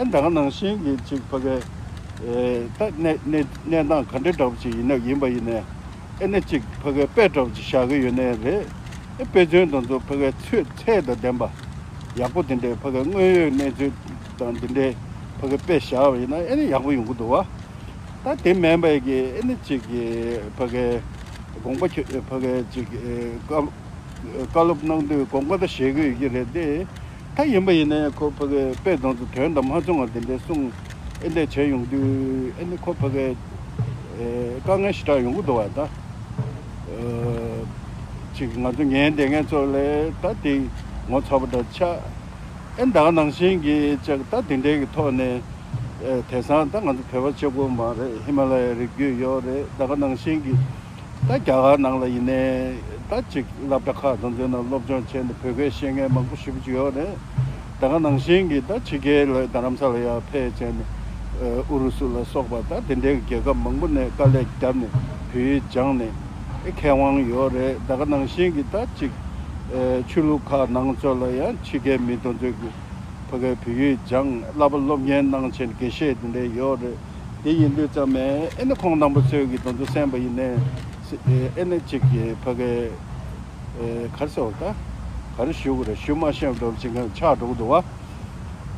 ཨེ་ད་ག་ནང་བཞིན་གྱི་ཅིག་ཕ་གའི་ཨེ་ད་གནས་གནས་གནས་སྟངས་ག་འདྲ་འདྲ་པོ་ཅིག་ཡིན་ན་ཡིན་པ་ཡིན་ནའི། ཨེ་ནི་ཅིག་ཕ་གའི་དཔེ་འདྲ་པོ་ཅིག་བཞག་གི་ཡོད་ནའི་རེད། ཨེ་དཔེ་མཚོན་དེ་ཚོ་ཕ་གའི་ཚོད་ཚད་དང་ལྡན་པ་ཡག་པོ་དེ་འདྲའི་ཕ་གའི་དངོས་ཡོད་གནས་ཚུལ་དང་དེ་འདྲའི་ཕ་གའི་དཔེ་བཞག་པ་ཡིན་ན་ཨེ་ནི་ཡག་པོ་ཡོང་གི་འདུག་བ། ད་དེ་མིན་པའི་གི་ཨེ་ནི་ཅིག་གི་ཕ་གའི་དགོངས་པ་ཁྱོད་ཕ་གའི་ཅིག་ཨེ་བཀའ་བཀའ་སློབ་གནང་དུས་དགོངས་པ་ད་བཞེས་གི་ཡོད་ཀྱི་རེད་དེ། ད་ཡིན་པ་ཡིན་ནའི་ཁོ་ཕ་གའི་དཔེ་དེ་ཚོ་དོན་དང་མ་མཚུངས་པ་དེ་འདྲའི་གསུང་ཨེ་འདྲ་བྱས་ཡོང་དུས་ཨེ་ནི་ཁོ་ཕ་གའི་ཨེ་དཀའ་ངལ་ཞེ་དྲག་ཡོང་གི་འདུག་བ། ད་ཨེ་ཅིག་ང་ཚོ་ཉན་བསྡད་མཁན་ཚོ་ལ་ད་དེ་ངོ་ཚ་པོ་འདྲ་ཆགས། ཨེ་ད་ག་ནང་བཞིན་གྱི་ཅིག་ད་དེ་འདྲའི་གི་ཐོག་ནས་ཨེ་དེང་སང་ད་ང་ཚོ་བོད་པ་གཅིག་པོ་མ་རེད། ཧི་མ་ལ་ཡའི་རི་རྒྱུད་ཡོད་རེད། ད་ག་ནང་བཞིན་གྱི་ ད་རྒྱ་གར་ནང་ལ་ཡིན་ནའི་ད་ཅིག་སློབ་གྲྭ་ཁག་དེ་ཚོའི་ནང་སློབ་སྦྱོང་བྱས་ནས་བོད་སྐད་ཤེས་མཁན་མང་པོ་ཞེ་པོ་ཅིག་ཡོད་རེད། ད་ག་ནང་བཞིན་གྱི་ད་ཕྱི་རྒྱལ་ལ་རྡ་རམ་ས་ལ་ཡར་ཕེབས་བྱས་ནས་ཨུ་རུ་སུ་ལ་སོགས་པ་ད་དེ་འདྲའི་རྒྱལ་ཁབ་མང་པོ་ནས་དཀའ་ལས་བརྒྱབ་ནས་བོད་ཡིག་སྦྱངས་ནས་ཨེ་མཁས་དབང་ཡོད་རེད། ད་ག་ནང་བཞིན་གྱི་ད་ཅིག་ཆོས་ལུགས་ཁག་ནང་ཚོ་ལ་ཡང་ཕྱི་རྒྱལ་མི་དེ་ཚོས་ཀྱི་ཕ་གའི་བོད་ཡིག་སྦྱངས་བསླབ་པ་སློབ་གཉེར་གནང་བྱས་ནས་དགེ་བཤེས་དེ་འདྲ་ཡོད་རེད། དེ་ཡིན་དུས་ཙམ་ནས་ཨེ་ནི་ཁོང་རྣམ་པ་ཚོས་ཀྱི་དེ་ཚོ་གསན་པ་ཡིན་ནའི་ཨེ་ནི་གཅིག་གི་ཕ་གའི་ག་རེ་ཟེར་བ་ད་ག་རེ་ཞུ་དགོས་རེད། ཞུ་མ་ཤེས་པ་འདྲ་བོ་ཅིག་ཆགས་འགྲོ་གི་འདུག་བ།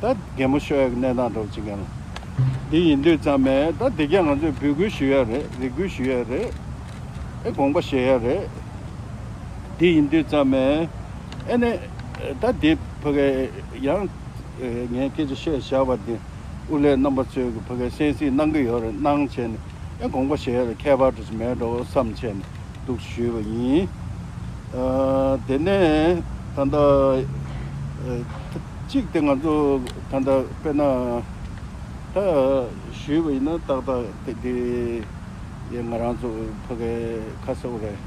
ད་གད་མོ་ཤོར་ཡག་གི་གནས་སྟངས་འདྲ་བོ་ཅིག་ཡང་། འདི་ཡིན་དུས་ཙམ་ནས་ད་འདི་ག་ང་ཚོས་འབོད་སྐུལ་ཞུ་ཡག་རེད། རེ་སྐུལ་ཞུ་ཡག་རེད། ཨེ་དགོངས་པ་བཞེས་ཡག་རེད། འདི་ཡིན་དུས་ཙམ་ནས་ཨེ་ནས་ད་འདི་ཕ་གའི་ཡང་ངས་སྐད་ཆ་བཤད་བཞག་པ་འདི་དབུ་ལས་རྣམ་པ་ཚོས་ཀྱི་ཕ་གའི་གསན་གཟིགས་གནང་གི་ཡོད་རེད། གནང་བྱས་ནས་ཨེ་དགོངས་པ་བཞེས་ཡག་ལ་ཁྱད་པར་འདྲ་ཅིག་མེད་འགྲོ་བསམ་བྱས་ནས། འདུག་ཞུས་པ་ཡིན། ཨ། དེ་ནས་ད་ལྟ་ཨ། གཅིག་དེ་ང་ཚོ་ད་ལྟ་དཔེར་ན་ད་ཞུས་པ་ཡིན་ན་ཏག་ཏག་དེ་དེ་ཡ་ང་རང་ཚོ་ཕ་གའི་ཁ་གསལ་པོ་རེད།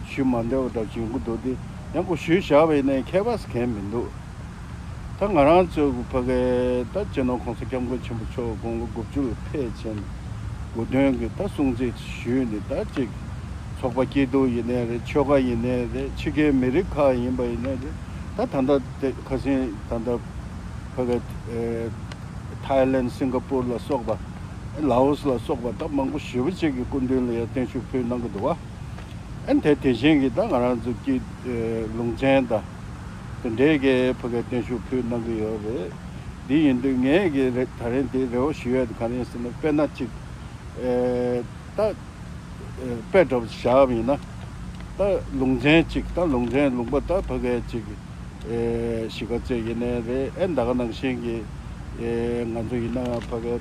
ཞུ་མ་འདོད་པ་འདྲ་ཞིག་ཡོང་གི་འདུག་དེ་ཡང་ཁོ་ཞུས་བཞག་པ་ཡིན་ན་ཁྱད་པར་གང་ཡང་མི་འདུག་ད་ང་རང་ཚོའི་ཕ་གའི་ད་སྤྱི་ནོར་༸གོང་ས་༸སྐྱབས་མགོན་ཆེན་པོ་མཆོག་དགུང་ལོ་དགུ་བཅུ་ལ་ཕེབས་ཕྱིན། དགུང་སྟོན་གྱི་ད་སྲུང་བརྩི་ཞུས་ནས་ད་ཅིག་ཚོགས་པ་སྐྱིད་སྡུག་ཡིན་ནའི་རེད། ཆོལ་ཁ་ཡིན་ནའི་རེད། ཕྱི་རྒྱལ་མི་རིགས་ཁག་ཡིན་པ་ཡིན་ནའི་རེད། ད་ད་ལྟ་དེ་ཁ་སང་ད་ལྟ་ཕ་གའི་ཨེ་ཐའི་ལེན་སིང་ག་པུར་ལ་སོགས་པ། ལའོ་སི་ལ་སོགས་པ་ད་མང་པོ་ཞེ་པོ་ཅིག་གི་སྐུ་མདུན་ལ་ཡང་བརྟན་བཞུགས་ཕུལ་གནང་གི་འདུག་བ། ཨ་ནི་དེ་དེ་བཞིན་གྱི་ད་ང་རང་ཚོ་སྐྱིད་ཨེ་ལུང་ཆེན་དང་དེ་འདྲའི་གི་ཕ་གའི་བརྟན་བཞུགས་ཕུལ་གནང་གི་ཡོད་རེད། འདི་ཡིན་དུས་ངས་གི་རེ་ད་རིང་འདི་རེ་བ་ཞུ་ཡས་དེ་ག་རེ་ཡིན་ཟེར་ན། དཔེར་ན་ཅིག་ཨེ་ད་ཨེ་དཔེ་འདྲ་པོ་བཞག་པ་ཡིན་ན། ད་ལུང་ཆེན་ཅིག་ད་ལུང་ཆེན་ལུང་པ་ད་ཕ་གའི་ཅིག་ཨེ་གཞིས་ཀ་རྩེ་ཡིན་ནའི་རེད། ཨེ་ད་ག་ནང་བཞིན་གྱི་ཨེ་ང་ཚོ་ཡིན་ན་ཕ་གའི་ཨེ་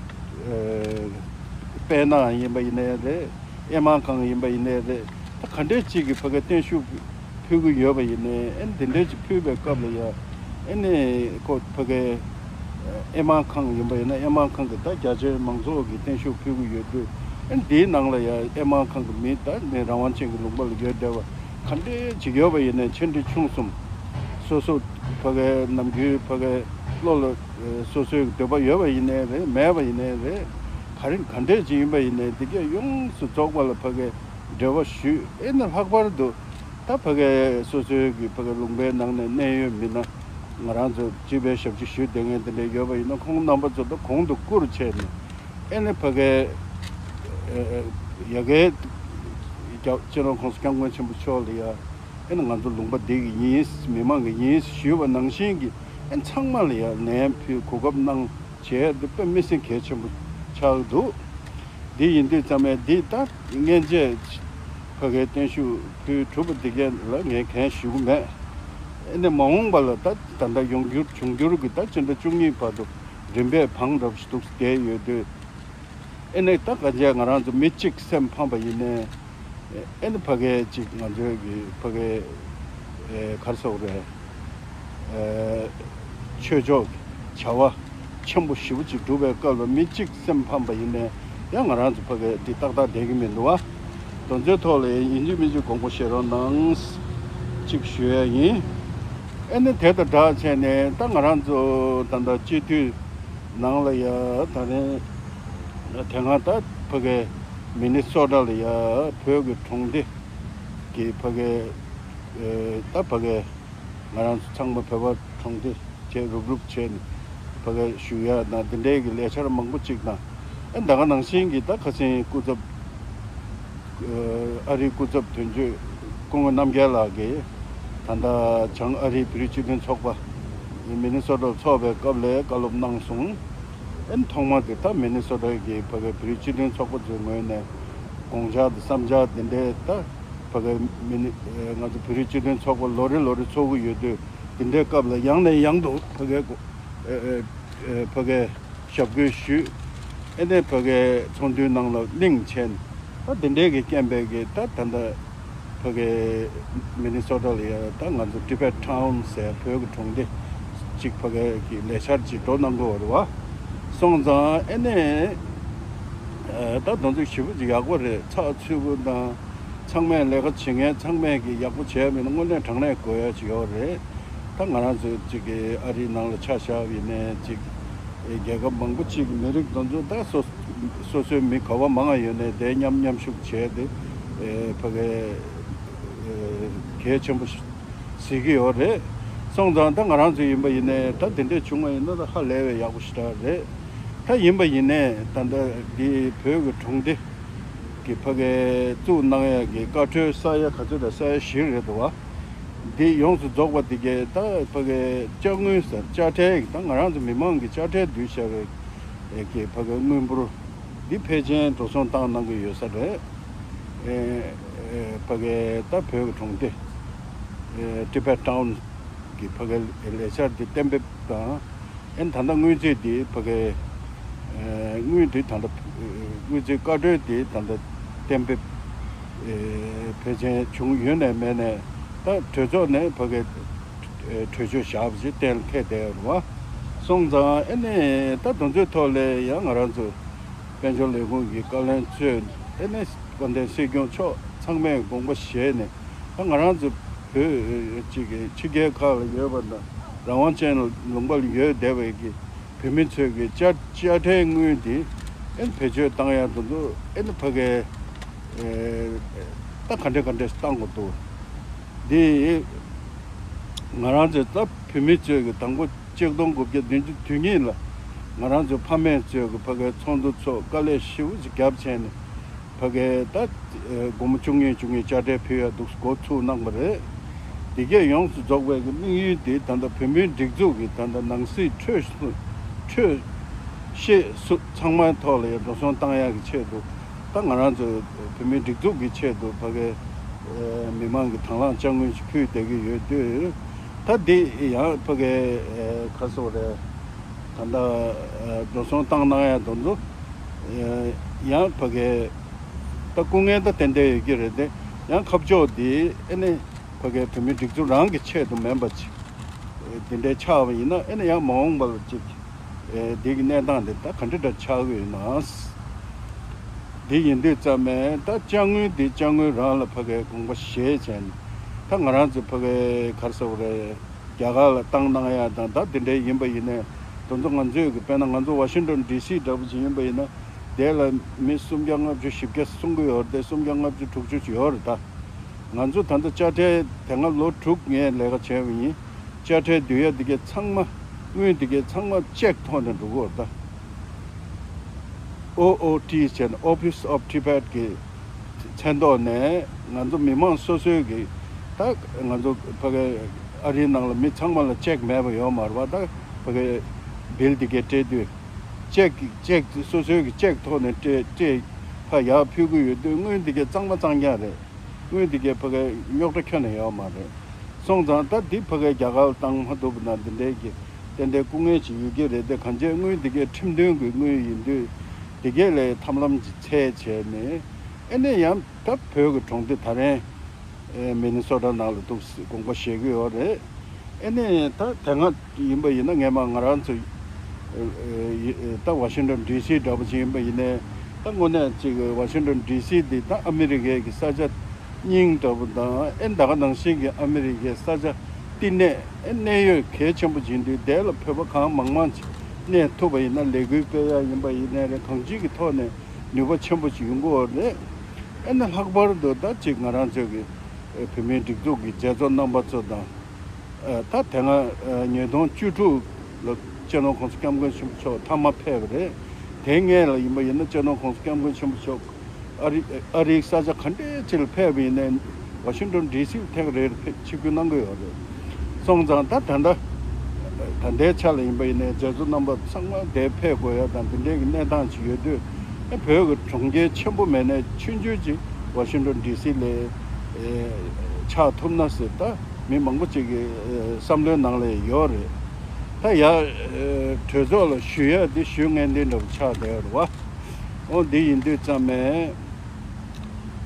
དཔལ་ནག་ཡིན་པ་ཡིན་ནའི་རེད། ཨེ་མང་ཁང་ཡིན་པ་ཡིན་ནའི་རེད། ད་ག་འདྲས་ཅིག་གི་ཕ་གའི་བརྟན་བཞུགས་ཕུལ་གྱི་ཡོད་པ་ཡིན་ནའི། ཨེ་འདི་འདྲས་ཅིག་ཕུལ་བའི་སྐབས་ལ་ཡ་ཨེ་ནི་ཁོ་ཕ་གའི་ཨེ་མང་ཁང་ཡིན་པ་ཡིན་ན། ཨེ་མང་ཁང་གི་ད་རྒྱ་ཆེའི་མང་ཚོགས་ཀྱི་བརྟན་བཞུགས་ཕུལ་གྱི་ཡོད་དུས། ཨེ་འདིའི་ནང་ལ་ཡ་ཨེ་མང་ཁང་གི་མི་ད་ནི་རང་དབང་ཅན་གྱི་ལུང་པ་ལ་ཡོད་བསྡད་པ་ག་འདྲས་ཅིག་ཡོད་པ་ཡིན་ནའི། ཆེ་འབྲིང་ཆུང་གསུམ་སོ་སོ་ཕ་གའི་ནམ་རྒྱུན་ཕ་གའི་བློ་ལ་སོ་སོའི་འདོད་པ་ཡོད་པ་ཡིན་ནའི་རེད། མེད་པ་ཡིན་ནའི་རེད། ག་རེ་ག་འདྲས་ཅིག་ཡིན་པ་ཡིན་ནའི་འདི་གས་ཡོངས་སུ་རྫོགས་པ་ལ་ཕ་གའི་འབྲེལ་བ་ཞུས། ཨེ་ནི་ལྷག་པར་དུ་ད་ཕ་གའི་སོ་སོའི་གི་ཕ་གའི་ལུང་པའི་ནང་ནས་གནད་ཡོད་མི་སྣ་ང་རང་ཚོ་སྤྱི་པའི་ཞབས་ཕྱི་ཞུ་བསྡད་མཁན་དེ་འདྲ་ཡོད་པ་ཡིན་ན། ཁོང་རྣམ་པ་ཚོ་ད་གོང་དུ་བཀུར་བྱས་ནས། ཨེ་ནི་ཕ་གའི་ཨེ་ཡ་གའི་རྒྱ་སྤྱི་ནོར་༸གོང་ས་༸སྐྱབས་མགོན་ཆེན་པོ་མཆོག་ལ་ཡ། ཨེ་ནི་ང་ཚོ་ལུང་པ་འདི་གི་ཡིན། མི་མང་གི་ཡིན་ཞུས་པ་ནང་བཞིན་གྱི་ཨེ་ཚང་མ་ལ་ཡ་ལན་ཕུལ། གོ་སྐབས་གནང་བྱས་འདི་དཔེ་མི་སྲིད་གལ་ཆེན་པོ་ཆགས་འདུག་འདི་ཡིན་དུས་ཙམ་ནས་འདི་ད་སྔན་ཆད་ཕ་གའི་བརྟན་བཞུགས་ཕུལ་གྲུབ་པ་འདི་གས་ལ་ངས་གང་ཞུ་གི་མེད། ཨེ་ནི་མ་འོངས་པ་ལ་ད་ད་ལྟ་ཡོང་འགྱུར་འབྱུང་འགྱུར་གྱི་ད་སྤྱི་ཟླ་བཅུ་གཉིས་བར་དུ་རིམ་པས་བང་རབས་ཤིག་འདུག་བསྡད་ཡོད་དུས། ཨེ་ནས་ད་ག་རྗེས་ང་རང་ཚོ་མི་གཅིག་སེམས་ཕམ་པ་ཡིན་ནའི། ཨེ་ནས་ཕ་གའི་གཅིག་ང་ཚོའི་གི་ཕ་གའི་ཨེ་ག་རེ་ཟེར་དགོས་རེད། ཨེ་ཆོས་ཕྱོགས་ཀྱི་བྱ་བ་ཆེན་པོ་ཞེ་པོ་ཅིག་སྒྲུབ་པའི་སྐབས་ལ་མི་གཅིག་སེམས་ཕམ་པ་ཡིན་ནའི་ཡང་ང་རང་ཚོ་ཕ་གའི་འདི་ཏག་ཏག་བསྡད་ཀྱི་མི་འདུག་བ། དེ་ཚོའི་ཐོག་ལ་ཡིན་གཅིག་མིན་གཅིག་དགོངས་པ་བཞེས་རོགས་གནང་། གཅིག་ཞུ་ཡ་ཡིན། ཨེ་ནས་དེ་དང་སྦྲགས་བྱས་ནས་ད་ང་རང་ཚོ་ད་ལྟ་སྤྱི་འཐུས་ནང་ལ་ཡ་ད་རེས་དེ་སྔ་ད་ཕ་གའི་མི་ནི་སོ་ཊ་ལ་ཡ་བོད་ཀྱི་གྲོང་སྡེ་གི་ཕ་གའི་ཨེ་ད་ཕ་གའི་ང་རང་ཚོ་ཚང་མ་བོད་པ་གྲོང་སྡེ་བཅས་རུབ་རུབ་བྱས་ནས་ཕ་གའི་བཞུགས་ཡ་ན་འདི་འདྲའི་གི་ལས་འཆར་མང་པོ་ཅིག་དང་། ཨེ་ད་ག་ནང་བཞིན་གྱི་ད་ཁ་སང་སྐུ་ཚབ་ཨ་རིའི་སྐུ་ཚབ་དོན་གཅོད་སྐུ་ངོ་རྣམ་རྒྱལ་ལགས་ཀྱིས་ད་ལྟ་བྱང་ཨ་རིའི་བོད་རིགས་སྤྱི་མཐུན་ཚོགས་པ་མི་ནི་སོ་ཊར་ཚོགས་པའི་སྐབས་ལ་བཀའ་སློབ་གནང་སོང་། ཨེ་ཐོག་མ་དེ་ད་མི་ནི་སོ་ཊར་གྱི་ཕ་གའི་བོད་རིགས་སྤྱི་མཐུན་ཚོགས་པ་ཚོའི་ངོས་ནས་དགོངས་འཆར་དང་བསམ་འཆར་དེ་འདྲའི་ད་ཕ་གའི་མི་ནི་ང་ཚོ་བོད་རིགས་སྤྱི་མཐུན་ཚོགས་པ་ལོ་རེ་ལོ་རེ་ཚོགས་ཀྱི་ཡོད་དུས། དེ་འདྲའི་སྐབས་ལ་ཡང་ནས་ཡང་དུ་ཕ་གའི་ཨེ་ཨེ་ཨེ་ཕ་གའི་ཞབས་སྐུལ་ཞུས། ཨེ་ནས་ཕ་གའི་ཚོགས་འདུའི་ནང་ལ་གླེང་བྱས་ནས། ད་དེ་འདྲའི་གི་རྐྱེན་པས་གི་ད་ད་ལྟ་ཕ་གའི་མི་ནི་སོ་ཊ་ལ་ཡ་ད་ང་ཚོ་ཊི་བེཊ་ཊའུན་ཟེར་བོད་ཀྱི་གྲོང་སྡེ་གཅིག་ཕ་གའི་གི་ལས་འཆར་ཅིག་འགྲོ་གནང་གི་ཡོད་རེད་བ། སོང་ཙང་ཨེ་ནས་ཨེ་ད་དེ་ཚོ་ཞེ་པོ་ཅིག་ཡག་པོ་རེད། ཚགས་ཚུད་པོ་དང་། ཚང་མས་ལས་ཀ་བྱེད་མཁན་ཚང་མས་ཀྱི་ཡག་པོ་བྱས་པ་ཡིན་ན་དངོས་གནས་དྲང་གནས་དགོས་ཡ་ཅིག་ཡོད་རེད། ད་ང་རང་ཚོ་ཅིག་གི་ཨ་རིའི་ནང་ལ་ཆ་བཞག་པ་ཡིན་ནའི་ཅིག་རྒྱལ་ཁབ་མང་པོ་ཅིག་གི་མི་རིགས་དེ་ཚོ་ད་སོ་སོ་སོའི་མི་ག་བ་མང་ང་ཡོད་ནའི་དེ་མཉམ་མཉམ་ཞུགས་བྱས་ཏེ་ཕ་གི་གལ་ཆེན་པོ་གཟིགས་ཀྱི་ཡོད་རེད། སོང་ཙང་ད་ང་རང་ཚོ་ཡིན་པ་ཡིན་ནའི་ད་དེ་འདྲས་བྱུང་བ་ཡིན་ན་ད་ཧ་ལས་པའི་ཡག་པོ་ཞེ་དྲག་རེད། ད་ཡིན་པ་ཡིན་ནའི་ད་ལྟ་འདི་བོད་ཀྱི་གྲོང་སྡེ་གི་ཕ་གི་བཙུགས་གནང་ཡ་གི་བཀའ་འཁྲོལ་ས་ཡ་ག་ཚོད་དང་ས་ཡ་བཞི་རེད་འདུག་བ། འདི་ཡོངས་སུ་རྫོགས་པ་འདི་གའི་ད་ཕ་གི་དཔྱ་དངུལ་ཟེར་དཔྱ་ཁྲལ་གྱི་ད་ང་རང་ཚོ་མི་མང་གི་དཔྱ་ཁྲལ་བསྡུས་བཞག་པའི་གི་ཕ་གི་དངུལ་འབོར་འདི་ཕལ་ཆེར་འགྲོ་སོང་བཏང་གནང་གི་ཡོད་ས་རེད། ཨེ་ཨེ་ཕ་གི་ད་བོད་ཀྱི་གྲོང་སྡེ་ཨེ་Tibet Town གི་ཕ་གི་ལས་འཆར་འདི་གཏན་འབེབས་དང་། ཨེ་ད་ལྟ་དངུལ་རྩིས་འདི་ཕ་གི་ཨེ་དངུལ་འདི་ད་ལྟ་དངུལ་རྩིས་བཀའ་འཁྲོལ་འདི་ད་ལྟ་གཏན་འབེབས་ཨེ་ཕལ་ཆེར་བྱུང་ཡོད་ནའི་མེད་ནའི་ད་གྲོས་ཚོགས་ནས་ཕ་གི་ཨེ་གྲོས་ཆོད་བཞག་པ་ཞིག་གཏན་ལ་འཁེལ་བསྡད་ཡོད་རེད་བ། སོང་ཙང་ཨེ་ནས་ད་དེ་ཚོའི་ཐོག་ལ་ཡང་ང་རང་ཚོ་དཔལ་འབྱོར་ལས་ཁུངས་ཀྱི་བཀའ་བློན་གཙོས་ཨེ་ནས་དཔལ་ལྡན་སྲིད་སྐྱོང་མཆོག་ཚང་མས་དགོངས་པ་བཞེས་ནས་ད་ང་རང་ཚོ་བོད་ཅིག་གི་ཕྱི་རྒྱལ་ཁག་ལ་ཡོད་པ་དང་རང་དབང་ཅན་ལུང་པ་ལ་ཡོད་བསྡད་པའི་གི་བོད་མི་ཚོས་ཀྱི་དཔྱ་དཔྱ་ཁྲལ་དངུལ་འདི་ཨེ་བེད་སྤྱོད་བཏང་ཡག་དེ་ཚོ་ཨེ་ནི་ཕ་གི་ཨེ་ད་ག་འདྲ་ག་འདྲ་བཏང་དགོས་འདུག་འདི་ང་རང་ཚོས་ད་བོད་མི་ཚོས་ཀྱི་དང་པོ་ཆིག་སྟོང་དགུ་བརྒྱ་བདུན་ཅུ་དོན་གཉིས་ལ་ང་རང་ཚོའི་ཕ་མེས་ཚོས་ཀྱི་ཕ་གི་ཚོགས་འདུ་ཚོགས་དཀའ་ལས་ཞེ་པོ་ཅིག་བརྒྱབ་བྱས་ནས། ཕ་གིའི་ད་སྒོར་མོ་བཅུ་གཉིས་བཅུ་གཉིས་དཔྱ་ཁྲལ་ཕུལ་ཡ་འདུག་འགོ་ཚུགས་གནང་པ་རེད། དེ་གས་ཡོངས་སུ་རྫོགས་པའི་གི་དམིགས་ཡུལ་དེ་ད་ལྟ་བོད་མིའི་སྒྲིག་འཛུགས་ཀྱི་ད་ལྟ་ནང་སྲིད་འཕྲོད་འཕྲོད་བཤད་སུ་ཚང་མའི་ཐོག་ལ་ཡང་འགྲོ་སོང་བཏང་ཡག་གི་ཆེད་དུ་ད་ང་རང་ཚོའི་བོད་མིའི་སྒྲིག་འཛུགས་ཀྱི་ཆེད་དུ་ཕ་གིའི་མི་མང་གི་དང་བླངས་དཔྱ་དངུལ་ཞིག་ཕུལ་བསྡད་ཀྱི་ཡོད་དུས་ད་འདི་ཡང་ཕ་གིའི་ག་སོགས་རེད། ད་ལྟ་འགྲོ་སོང་བཏང་གནང་ཡ་དེ་ཚོ་ཡང་ཕ་གི་ད་སྐུ་ངལ་ད་ཏན་ཏན་ཡོད་ཀྱི་རེད་དེ་ཡང་ཁ་ཕྱོགས་འདི་ཨེ་ནི་ཕ་གི་བོད་མི་སྒྲིག་འཛུགས་རང་གི་ཆེད་དུ་མིན་པ་ཅིག་འདི་འདྲའི་ཆགས་པ་ཡིན་ན་ཨེ་ནི་ཡང་མ་འོངས་པ་ལ་ཅིག་འདི་གི་གནས་སྟངས་འདི་ད་ག་འདྲ་འདྲ་ཆགས་ཀྱི་ཡོད་ན། འདི་ཡིན་དུས་ཙམ་ནས་ད་དཔྱ་དངུལ་འདི་དཔྱ་དངུལ་རང་ལ་ཕ་གི་དགོངས་པ་བཞེས་བྱས་ནས་ད་ང་རང་ཚོ་ཕ་གི་ག་རེ་ཟེར་དགོས་རེད། རྒྱ་གར་ལ་བཏང་གནང་ཡ་དང་ད་དེ་འདྲའི་ཡིན་པ་ཡིན་ནའི་དེ་ཚོ་ང་ཚོས་གི་དཔེར་ན་ང་ཚོ་ཝ་ཤིང་ཏོན་ཌི་སི་འདྲ་པོ་ཅིག་ཡིན་པ་ཡིན་ན་དེ་ལ་མི་སུམ་བརྒྱ་ལྔ་བཅུ་བཞི་བརྒྱ་གསུང་གི་ཡོད་རེད་དེ་སུམ་བརྒྱ་ལྔ་བཅུ་དྲུག་ཅུ་ཅིག་ཡོད་རེད་ད། ང་ཚོ་ད་ལྟ་དཔྱ་ཁྲལ་དེ་སྔ་ལོ་དྲུག་ངས་ལས་ཀ་བྱས་པ་ཡིན། དཔྱ་ཁྲལ་བསྡུ་ཡ་དེ་གའི་ཚང་མ་དངུལ་དེ་གའི་ཚང་མ་ཅེག་ཐོག་ནས་འགྲོ་གི་ཡོད་རེད་ད། ཨོ་ཨོ་ཊི་བྱས་ནས་Office of Tibet གི་མཚན་ཐོག་ནས་ང་ཚོ་མི་མང་སོ་སོའི་གི་ད་ང་ཚོ་ཕ་གི་ཨ་རིའི་ནང་ལ་མི་ཚང་མ་ལ་ཅེག་མེད་པ་ཡོད་མ་རེད་པ། ད་ཕ་གི་བིལ་འདི་གའི་སྤྲད་དུས་ཅེག་ཅེག་སོ་སོའི་གི་ཅེག་ཐོག་ནས་སྤྲད་སྤྲད་ཕ་ཡག་ཕུལ་གི་ཡོད་དུས་དངུལ་འདི་གའི་གཙང་མ་གཙང་རྐྱང་རེད། དངུལ་འདི་གའི་ཕ་གི་རྙོག་དྲ་ཁྱོན་ནས་ཡོད་མ་རེད། སོང་ཙང་ད་འདི་ཕ་གི་རྒྱ་གར་ལ་བཏང་མ་ཐུབ་པ་ན་འདི་འདྲའི་གི་ཏན་ཏན་སྐུ་ངལ་ཅིག་ཡོད་ཀྱི་རེད་དེ་གང་ཅི་དངུལ་འདི་གའི་ཁྲིམས་དོན་གྱི་དངུལ་ཡིན་དུས་འདི་གའི་ལས་ཐབས་ལམ་ཅིག་འཚོལ་བྱས་ནས་ཨེ་ནས་ཡང་ད་བོད་ཀྱི་གྲོང་སྡེ་ད་རེས་ཨེ་མི་ནི་སོ་ཊ་ནང་ལ་འདུག་དགོངས་པ་བཞེས་ཀྱི་ཡོད་རེད། ཨེ་ནས་ད་དེ་སྔ་ཡིན་པ་ཡིན་ན་ངས་མ་ང་རང་ཚོ་ཨེ་ཨེ་ད་ཝ་ཤིང་ཊོན་ཌི་སི་འདྲ་པོ་ཅིག་ཡིན་པ་ཡིན་ནའི་ད་དངོས་གནས་ཅིག་ཝ་ཤིང་ཊོན་ཌི་སི་འདི་ད་ཨ་མི་རི་ཀའི་གི་ས་ཆ་སྙིང་འདྲ་པོ་དང་ཨེ་ད་ག་ནང་བཞིན་གྱི་ཨ་མི་རི་ཀའི་ས་ཆ་བསྟི་གནས་ཨེ་གནས་ཡུལ་གལ་ཆེན་པོ་ཅིག་ཡིན་དུས་དེ་ལ་བོད་པ་གང་མང་མང་ཅིག་གནས་ཐུབ་པ་ཡིན་ན་ལས་འགུལ་སྤེལ་ཡ་ཡིན་པ་ཡིན་ནའི་རེད་གང་ཅིའི་གི་ཐོག་ནས་ནུས་པ་ཆེན་པོ་ཅིག་ཡོང་གི་ཡོད་རེད། ཨེ་ནས་ལྷག་པར་དུ་ད་ཅིག་ང་རང་ཚོའི་གི་ཨེ་བོད་མིའི་སྒྲིག་འཛུགས་ཀྱི་མཛད་གཙོ་རྣམ་པ་ཚོ་དང་། ཨ་ད་དེ་སྔ་ཨ་ཉིས་སྟོང་བཅུ་དྲུག་ལ་སྤྱི་ནོར་༸གོང་ས་༸སྐྱབས་མགོན་ཆེན་པོ་མཆོག་མཐའ་མ་ཕེབས་པ་རེད། དེ་སྔས་ལ་ཡིན་པ་ཡིན་ན་སྤྱི་ནོར་༸གོང་ས་༸སྐྱབས་མགོན་ཆེན་པོ་མཆོག་ཨ་རི་ཨ་རིའི་ས་ཆ་ག་འདྲའི་ཅིག་ལ་ཕེབས་པ་ཡིན་ནའི་ཝ་ཤིང་ཊོན་ཌི་སི་ལ་ཐེངས་རེ་རེ་ཕེབས་ཆིབས་བསྒྱུར་གནང་གི་ཡོད་རེད། སོང་ཙང་ད་ད་ལྟ་ད་ལྟའི་ཆ་ལ་ཡིན་པ་ཡིན་ནའི་མཛད་གཙོ་རྣམ་པ་ཚང་མ་དེར་ཕེབས་དགོས་ཡ་དང་དེ་འདྲའི་གི་གནས་སྟངས་ཅིག་ཡོད་དུས་ཨ་བོད་ཀྱི་གྲོང་ཁྱེར་ཆེན་པོ་མེད་ནའི་ཆུང་ཆུང་ཅིག་ཝ་ཤིང་ཊོན་ཌི་སི་ལ་ཨེ་ཆགས་ཐུབ་ན་ཟེར་ད། མི་མང་པོ་ཅིག་གི་ཨེ་བསམ་བློའི་ནང་ལ་ཡོད་རེད། ད་ཡ་ཨེ་གྲོས་ཚོགས་ལ་ཞུ་ཡ་འདི་ཞུ་མཁན་འདི་འདྲ་པོ་ཆགས་བསྡད་ཡོད་རེད་བ། འོ་འདི་ཡིན་དུས་ཙམ་ནས་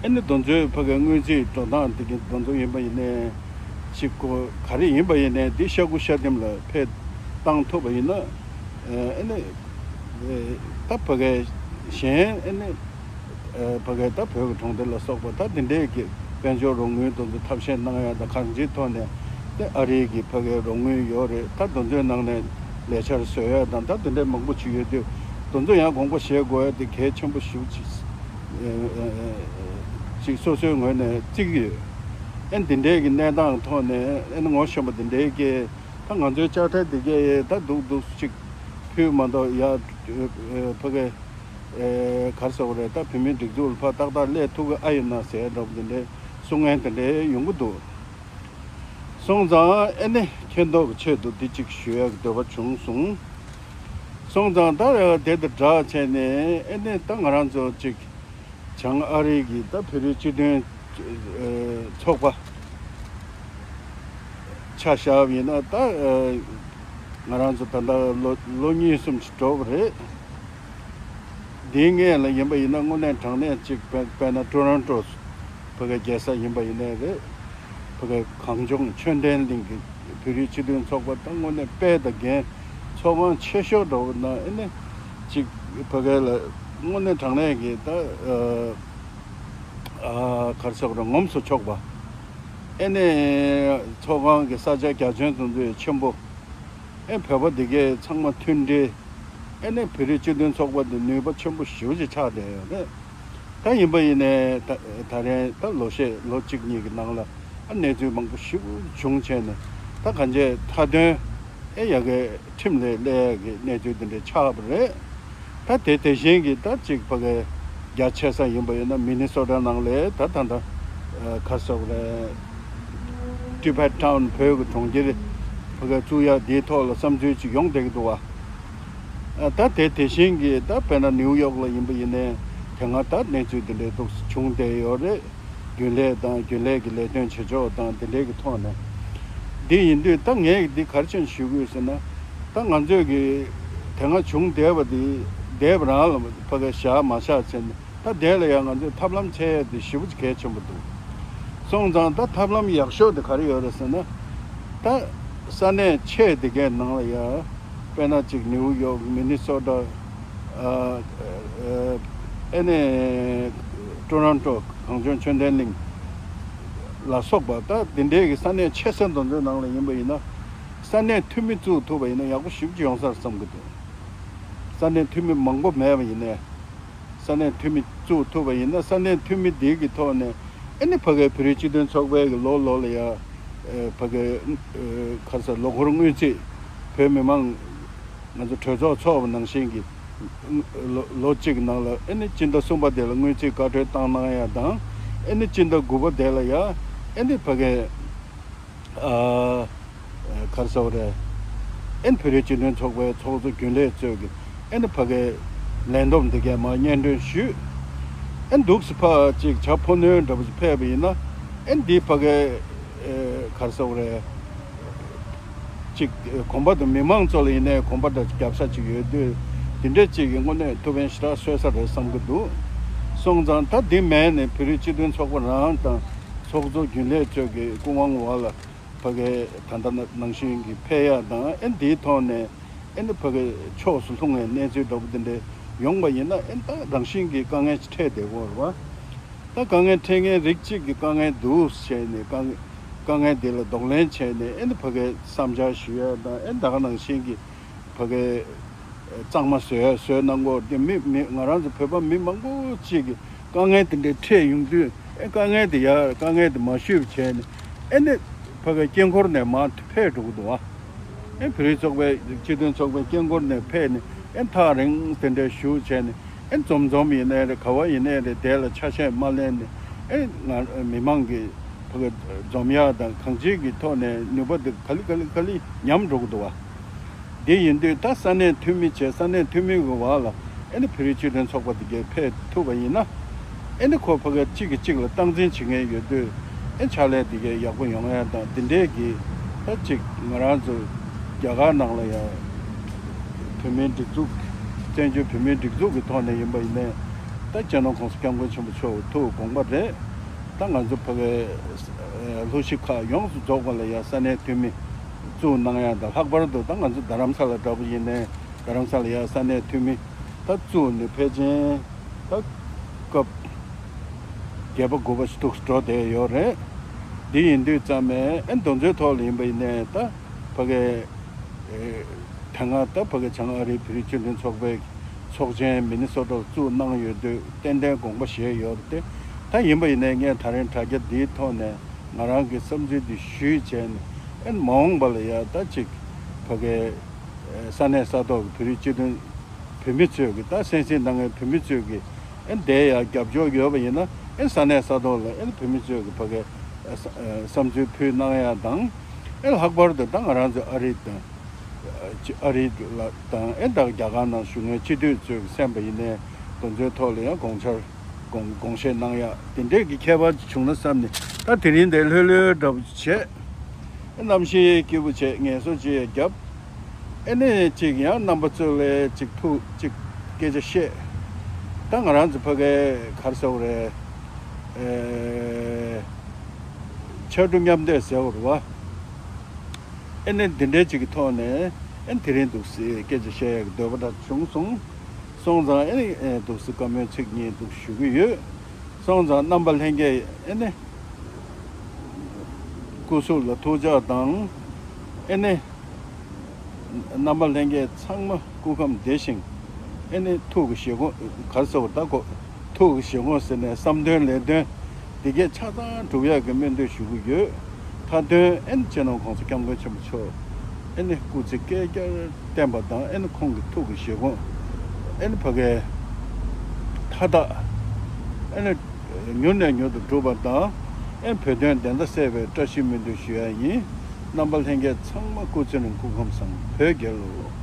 ཨེ་ནི་དེ་ཚོའི་ཕ་གི་དངུལ་རྩིས་འགྲོ་སྟངས་འདི་གི་དེ་ཚོ་ཡིན་པ་ཡིན་ནའི་ཅིག་གོ་ག་རེ་ཡིན་པ་ཡིན་ནའི་འདི་ཤ་ཁུ་ཤ་ལྡེམ་ལ་ཕེབས་བཏང་ཐུབ་པ་ཡིན་ན་ཨེ་ནི་ཨེ་ད་ཕ་གི་གཞན་ཨེ་ནི། ཕ་གིའི་ད་བོད་ཀྱི་གྲོང་སྡེ་ལ་སོགས་པ་ད་འདི་འདྲའི་གི་དཔལ་འབྱོར་རོགས་དངུལ་དེ་ཚོ་ཐབས་ཤེས་གནང་ཡ་ད་གང་ཅིའི་ཐོག་ནས་ད་ཨ་རིའི་གི་ཕ་གིའི་རོགས་དངུལ་ཡོད་རེད། ད་དེ་ཚོའི་ནང་ནས་ལས་འཆར་བཟོ་ཡ་དང་ད་དེ་འདྲའི་མང་པོ་ཅིག་ཡོད་དུས་དེ་ཚོ་ཡང་དགོངས་པ་བཞེས་དགོས་ཡ་དེ་གལ་ཆེན་པོ་ཞེ་པོ་ཅིག་ཅིག་སོ་སོའི་ངོས་ནས་བརྩི་གི་ཡོད། ཨེ་འདི་འདྲའི་གི་གནས་སྟངས་ཐོག་ནས་ཨེ་ངོ་ཤེས་པ་འདི་འདྲའི་གི་ད་ང་ཚོའི་དཔྱ་ཁྲལ་འདི་གས་ད་སྡུག་སྡུག་ཅིག་ཕུལ་མ་གཏོགས་ཡ་ཕ་གི་ཨེ་ག་རེ་ཟེར་དགོས་རེད། ད་བོད་མིའི་སྒྲིག་འཛུགས་ལ་ཕར་ཏག་ཏག་སླེབས་ཐུབ་ཀྱི་ཨ་ཡོད་ན་ཟེར་འདྲ་པོ་འདི་འདྲའི་གསུང་མཁན་དེ་འདྲའི་ཡོང་གི་འདུག་སོང་ཙང་ཨེ་ནི་མཁྱེན་རྟོགས་ཀྱི་ཆེད་དུ་འདི་གཅིག་ཞུ་ཡག་གི་འདོད་པ་བྱུང་སོང་། སོང་ཙང་ད་དེ་དང་སྦྲགས་བྱས་ནས་ཨེ་ནི་ད་ང་རང་ཚོ་གཅིག་བྱང་ཨ་རི་གི་ད་བོད་རིགས་སྤྱི་མཐུན་ཚོགས་པ་ཆ་བཞག་པ་ཡིན་ན་ད་ང་རང་ཚོ་ད་ལྟ་ལོ་ལོ་གཉིས་གསུམ་ཞིག་འགྲོ་བ་རེད། འདིའི་སྔོན་ལ་ཡིན་པ་ཡིན་ན་དངོས་གནས་དྲང་གནས་ཅིག་དཔེ་དཔེར་ན་ཊོ་རོན་ཊོ་ཕ་གི་རྒྱལ་ས་ཡིན་པ་ཡིན་ནའི་རེད། ཕ་གི་གངས་ལྗོངས་ཆོས་ལྡན་གླིང་གི་བོད་རིགས་སྤྱི་མཐུན་ཚོགས་པ་ད་དངོས་གནས་དཔལ་དང་རྒྱན་ཚོགས་ཁང་ཆེ་ཤོས་འདྲ་བོ་ན་ཨེ་ནི་ཅིག་ཕ་གི་ལ་དངོས་གནས་དྲང་གནས་ཀྱི་ད་ཨ་ག་རེ་ཟེར་དགོས་རེད། ངོམས་སུ་ཆོག་པ་ཨེ་ནི་ཚོགས་ཁང་གི་ས་ཆ་རྒྱ་ཁྱོན་དུ་འདུས་ཆེན་པོ། ཨེ་བོད་པ་འདི་གས་ཚང་མ་མཐུན་སྒྲིལ། ཨེ་ནས་བོད་རིགས་སྤྱི་མཐུན་ཚོགས་པ་འདི་ནུས་པ་ཆེན་པོ་ཞེ་པོ་ཅིག་ཆགས་བསྡད་ཡོད་རེད། ད་ཡིན་པ་ཡིན་ནའི་ད་ད་རེས་ད་ལོ་ཤས་ལོ་གཅིག་གཉིས་ཀྱི་ནང་ལ་ཨ་གནས་ཚུལ་མང་པོ་ཞེ་པོ་བྱུང་བྱས་ནས་ད་གང་ཅི་མཐའ་དོན་ཨེ་ཡ་གི་ཁྲིམས་ལ་སླེབས་ཡ་གི་གནས་ཚུལ་འདི་འདྲ་ཆགས་པ་རེད། ད་དེ་དེ་བཞིན་གྱི་ད་ཅིག་ཕ་གི་རྒྱ་ཆེ་ས་ཡིན་པ་ཡིན་ན་མི་ནི་སོ་ཊ་ནང་ལ་ད་ད་ད་ཨ་ག་རེ་ཟེར་དགོས་རེད། ཊི་བྷེཊ་ཊའུན་བོད་ཀྱི་གྲོང་ཁྱེར་ཕ་གི་བཙུགས་ཡ་དེའི་ཐོག་ལ་བསམ་ཚུལ་ཅིག་ཡོང་བསྡད་ཀྱི་འདུག་བ། ཨ་ད་དེ་དེ་བཞིན་གྱི་ད་དཔེར་ན་ནིའུ་ཡོག་ལ་ཡིན་པ་ཡིན་ནའི་དེ་སྔ་ད་གནས་ཚུལ་དེ་འདྲའི་ཐོག་བྱུང་བསྡད་ཡོད་རེད། རྒྱུན་ལས་དང་རྒྱུན་ལས་ཀྱི་ལས་དོན་བྱེད་ཕྱོགས་དང་དེ་འདྲའི་གི་ཐོག་ནས། འདི་ཡིན་དུས་ད་ངས་འདི་ག་རེ་བྱས་ནས་ཞུ་དགོས་ཟེར་ན། ད་ང་ཚོས་ཀྱི་དེ་སྔ་བྱུང་བསྡད་པ་འདི་བསྡད་པ་རང་ལ་ཕ་གི་བཞག་མ་བཞག་བྱས་ནས་ད་དེ་ལ་ཡང་ང་ཚོས་ཐབས་ལམ་འཚོལ་ཡ་དེ་ཞེ་པོ་ཅིག་གལ་ཆེན་པོ་འདུག་སོང་ཙང་ད་ཐབས་ལམ་ཡག་ཤོས་དེ་ག་རེ་ཡོད་རེད་ཟེར་ན། ད་ས་གནས་ཆེ་དེ་གའི་ནང་ལ་ཡ། དཔེར་ན་ཅིག་ནིའུ་ཡོག་མི་ནི་སོ་ཊ། ཨ་ཨ་ཨེ་ནས་ཊོ་རོན་ཊོ་གངས་ལྗོངས་ཆོས་ལྡན་གླིང་ལ་སོགས་པ་ད་དེ་འདྲའི་གི་ས་གནས་ཆེ་ས་དེ་ཚོའི་ནང་ལ་ཡིན་པ་ཡིན་ན། ས་གནས་འཐུས་མི་བཙུགས་ཐུབ་པ་ཡིན་ན་ཡག་པོ་ཞེ་པོ་ཅིག་ཡོང་ས་རེད་བསམ་གི་འདུག་ས་གནས་འཐུས་མི་མང་པོ་མེད་པ་ཡིན་ནའི། ས་གནས་འཐུས་མི་བཙུགས་ཐུབ་པ་ཡིན་ན་ས་གནས་འཐུས་མི་དེ་གི་ཐོག་ནས་ཨེ་ནི་ཕ་གིའི་བོད་རིགས་སྤྱི་མཐུན་ཚོགས་པའི་གི་ལོ་ལོ་ལ་ཡ་ཕ་གིའི་ག་རེ་ཟེར་ལོ་འཁོར་དངུལ་རྩིས་བོད་མི་མང་ང་ཚོ་གྲོས་ཚོགས་ཚོགས་པ་ནང་བཞིན་གྱི་ལོ་ལོ་གཅིག་ནང་ལ་ཨེ་ནི་སྤྱི་ཟླ་གསུམ་པ་དེ་ལ་དངུལ་རྩིས་བཀའ་འཁྲོལ་བཏང་གནང་ཡ་དང་ཨེ་ནི་སྤྱི་ཟླ་དགུ་པ་དེ་ལ་ཡ་ཨེ་ནི་ཕ་གིའི་ཨ་ག་རེ་ཟེར་དགོས་རེད། ཨེ་ནི་བོད་རིགས་སྤྱི་མཐུན་ཚོགས་པའི་ཚོགས་གཙོ་རྒྱུན་ལས་གཙོས་ཀྱི་ཨེ་ནི་ཕ་གིའི་ལས་བསྡོམས་འདི་གས་མར་སྙན་སྒྲོན་ཞུས། ཨེ་ནི་འདུག་སེ་ཕར་ཅིག་བྱ་ཕོ་སྣོན་འདྲ་པོ་ཞིག་ཕེབས་པ་ཡིན་ན་ཨེ་ནི་འདི་ཕ་གིའི་ཨེ་ག་རེ་ཟེར་དགོས་རེད། ཅིག་གོམ་པ་དང་མི་མང་ཚོ་ལ་ཡིན་ནའི་གོམ་པ་འདྲ་རྒྱབ་ས་ཅིག་ཡོད་དུས་དེ་འདྲས་ཅིག་གི་དངོས་གནས་ཐུགས་ཕན་ཞེ་དྲག་གསོས་ས་རེད་བསམ་གྱི་འདུག་སོང་ཙང་ད་འདི་མེད་ནས་བོད་རིགས་སྤྱི་མཐུན་ཚོགས་པ་རང་དང་ཚོགས་གཙོ་རྒྱུན་ལས་གཙོས་ཀྱི་སྐུ་དབང་འོག་ལ་ཕ་གི་ད་ལྟ་ནང་བཞིན་གྱི་ཕེབས་ཡག་དང་ཨེ་འདིའི་ཐོག་ནས་ཨེ་ནི་ཕ་གི་ཕྱོགས་སུ་ལྷུང་བའི་གནས་ཚུལ་འདྲ་པོ་དེ་འདྲས་ཡོང་བ་ཡིན་ན་ཨེ་ད་རང་བཞིན་གྱི་དཀའ་ངལ་ཅིག་འཕྲད་བསྡད་ཀྱི་ཡོད་རེད་བ། ད་དཀའ་ངལ་འཕྲད་མཁན་རིགས་གཅིག་གི་དཀའ་ངལ་འདུག་ཟེར་ནས་དཀའ་ངལ་དཀའ་ངལ་འདི་ལ་གདོང་ལེན་བྱས་ནས་ཨེ་ནི་ཕ་གིའི་བསམ་འཆར་ཞུ་ཡ་དང་ཨེ་ད་ག་ནང་བཞིན་གྱི་ཕ་གིའི་གཙང་མ་བཟོས་བཟོས་གནང་གོ་དེ་མི་མི་ང་རང་ཚོ་བོད་པ་མི་མང་པོ་གཅིག་གི་དཀའ་ངལ་དེ་འདྲ་འཕྲད་ཡོང་དུས་ཨེ་དཀའ་ངལ་དེ་ཡ་དཀའ་ངལ་དེ་མ་ཞུས་པ་བྱས་ནས་ཨེ་ནི་ཕ་གིའི་དཀྱིལ་འཁོར་ནས་མར་ཕེབས་འགྲོ་གི་འདུག་བ། ཨེ་བོད་རིགས་ཚོགས་པའི་སྤྱི་མཐུན་ཚོགས་པའི་དཀྱིལ་འཁོར་ནས་ཕེབས་ནས་ཨེ་ཐག་རིང་དེ་འདྲའི་བཞུགས་བྱས་ནས་ཨེ་འཛོམས་འཛོམས་ཡིན་ནའི་རེད་ག་བ་ཡིན་ནའི་རེད་དེ་ལ་ཆ་ཤས་མ་ལེན་ནས་ཨེ་ང་མི་མང་གི་ཕ་གི་འཛོམས་ཡག་དང་གང་ཅིའི་གི་ཐོག་ནས་ནུས་པ་དེ་ག་ལེ་ག་ལེ་ག་ལེ་ཉམས་འགྲོ་གི་འདུག་བ། དེ་ཡིན་དུས་ད་ས་གནས་འཐུས་མི་བྱས་ས་གནས་འཐུས་མི་གི་བར་ལ་ཨེ་ནི་བོད་རིགས་སྤྱི་མཐུན་ཚོགས་པ་དེ་གས་ཕེབས་ཐུབ་པ་ཡིན་ན། ཨེ་ནི་ཁོ་ཕ་གི་གཅིག་གིས་གཅིག་ལ་སྟངས་འཛིན་བྱེད་མཁན་ཡོད་དུས་ཨེ་ཕྱག་ལས་དེ་གས་ཡག་པོ་ཡོང་ཡ་དང་དེ་འདྲས་ཀྱི་ད་ཅིག་ང་རང་ཚོ་རྒྱ་གར་ནང་ལ་ཡང་བོད་མིའི་སྒྲིག་འཛུགས་བཙན་བྱོལ་བོད་མིའི་སྒྲིག་འཛུགས་ཀྱི་ཐོག་ནས་ཡིན་པ་ཡིན་ནའི་ད་སྤྱི་ནོར་༸གོང་ས་༸སྐྱབས་མགོན་ཆེན་པོ་མཆོག་ཐུགས་དགོངས་པ་རེད། ད་ང་ཚོ་ཕ་གི་ལྷོ་གཞིས་ཁག་ཡོངས་སུ་རྫོགས་པ་ལ་ཡང་ས་གནས་འཐུས་མི་བཙུགས་གནང་ཡ་དང་ལྷག་པར་དུ་ད་ང་ཚོ་རྡ་རམ་ས་ལ་འདྲ་པོ་ཡིན་ནའི་རྡ་རམ་ས་ལ་ཡང་ས་གནས་འཐུས་མི་ད་བཙུགས་ནས་ཕལ་ཆེར་ད་ སྐབས་བརྒྱད་པ་དགུ་པ་ཞིག་ཏུ་འགྲོ་བསྡད་ཡོད་རེད། འདི་ཡིན་དུས་ཙམ་ནས་ཨ་ནི་དེ་ཚོའི་ཐོག་ལ་ཡིན་པ་ཡིན་ནའི་ད་ཕ་གི་ཨེ་ད་སྔ་ད་ཕ་གི་བྱང་ཨ་རིའི་བོད་རིགས་སྤྱི་མཐུན་ཚོགས་པའི་ཚོགས་ཆེན་མི་ནི་སོ་ཊ་ལ་བཙུགས་གནང་ཡོད་དུས་ཏན་ཏན་དགོངས་པ་བཞེས་ཡོད་རེད་དེ། ད་ཡིན་པ་ཡིན་ནའི་ངས་ད་རིང་དྲ་རྒྱ་འདིའི་ཐོག་ནས་ང་རང་གི་བསམ་ཚུལ་འདི་ཞུས་བྱས་ནས་ཨ་ནི་མ་འོངས་པ་ལ་ཡ་ད་ཅིག་ཕ་གི་ས་གནས་ས་ཐོག་གི་བོད་རིགས་སྤྱི་མཐུན་བོད་མི་ཚོས་ཀྱི་ད་གསན་གཟིགས་གནང་མཁན་བོད་མི་ཚོས་ཀྱི་ཨེ་དེ་ཡང་རྒྱབ་སྐྱོར་ཡོད་པ་ཡིན་ན་ཨེ་ས་གནས་ས་ཐོག་ལ་ཨེ་བོད་མི་ཚོས་ཀྱི་ཕ་གི་ཨེ་ས་ཨེ་བསམ་ཚུལ་ཕུལ་གནང་ཡ་དང་ཨེ་ལྷག་པར་དུ་ད་ང་རང་ཚོ་ཨ་རི་དང་ཨ་རི་ལ་དང་ཨེ་ད་རྒྱ་གར་ནང་བཞུགས་མཁན་སྤྱི་འཐུས་ཚོས་ཀྱི་གསན་པ་ཡིན་ནའི་དེ་ཚོའི་ཐོག་ལ་ཡང་དགོངས་འཆར་དགོངས་དགོངས་བཞེས་གནང་ཡ་དེ་འདྲས་ཀྱི་ཁྱད་པར་བྱུང་ན་བསམ་ནས་ད་དེ་རིང་འདིར་ལྷོད་ལྷོད་འདྲ་པོ་བྱས། གནམ་གཤིས་སྐྱིད་པོ་བྱས་ངལ་གསོ་ཅིག་བརྒྱབ། ཨེ་ནས་ཅིག་ཡང་རྣམ་པ་ཚོ་ལ་ཅིག་ཐུག་ཅིག་སྐད་ཆ་བཤད། ད་ང་རང་ཚོ་ཕ་གའི་ག་རེ་ཟེར་དགོས་རེད། ཨེ་ཕྱར་གྲུ་མཉམ་འདེགས་ཟེར་དགོས་རེད་བ། ཨེ་ནས་འདི་འདྲའི་ཅིག་གི་ཐོག་ནས་ཨེ་དེ་རིང་འདུག་སེ་སྐད་ཆ་བཤད་ཡག་གི་འདོད་པ་འདྲ་བྱུང་སོང་། སོང་ཙང་ཨེ་ནས་ཨེ་འདུག་སེ་བཀའ་མོལ་ཚིག་གཉིས་འདུག་ཞུ་གི་ཡོད། སོང་ཙང་རྣམ་པ་ལྷན་རྒྱས་ཨེ་ནས། སྐུ་གཟུགས་ལ་ཐུགས་ཅག་དང་། ཨེ་ནས། རྣམ་པ་ལྷན་རྒྱས་ཚང་མ་སྐུ་ཁམས་བདེ་ཞིང་། ཨེ་ནས་ཐུགས་ཀྱི་བཞེད་དགོངས་ག་རེ་ཟེར་བ་ད་གོ། ཐུགས་ཀྱི་བཞེད་དགོངས་ཟེར་ནས་བསམ་དོན་ལས་དོན་འདི་གས་ཆ་ཚང་འགྲུབ་ཡག་གི་སྨོན་འདུན་ཞུ་གི་ཡོད། མཐའ་དོན་ཨེ་ནས་སྤྱི་ནོར་༸གོང་ས་༸སྐྱབས་མགོན་ཆེན་པོ་མཆོག་ཨེ་ནས་སྐུ་ཚེ་བསྐལ་བརྒྱར་བརྟན་པ་དང་ཨེ་ནས་ཁོང་གི་ཐུགས་ཀྱི་བཞེད་དགོངས་ཨེ་ནས་ཕ་གའི་མཐའ་དག་ཨེ་ནས་མྱུར་ནས་མྱུར་དུ་འགྲུབ་པ་དང་། ཨེ་བོད་དོན་བདེན་མཐའ་གསལ་བའི་བཀྲ་ཤིས་སྨོན་འདུན་ཞུ་ཡ་ཡིན། རྣམ་པ་ལྷན་རྒྱས་ཚང་མ་སྐུ་ཚེ་རིང་སྐུ་ཁམས་བཟང་། བོད་རྒྱལ་ལོ།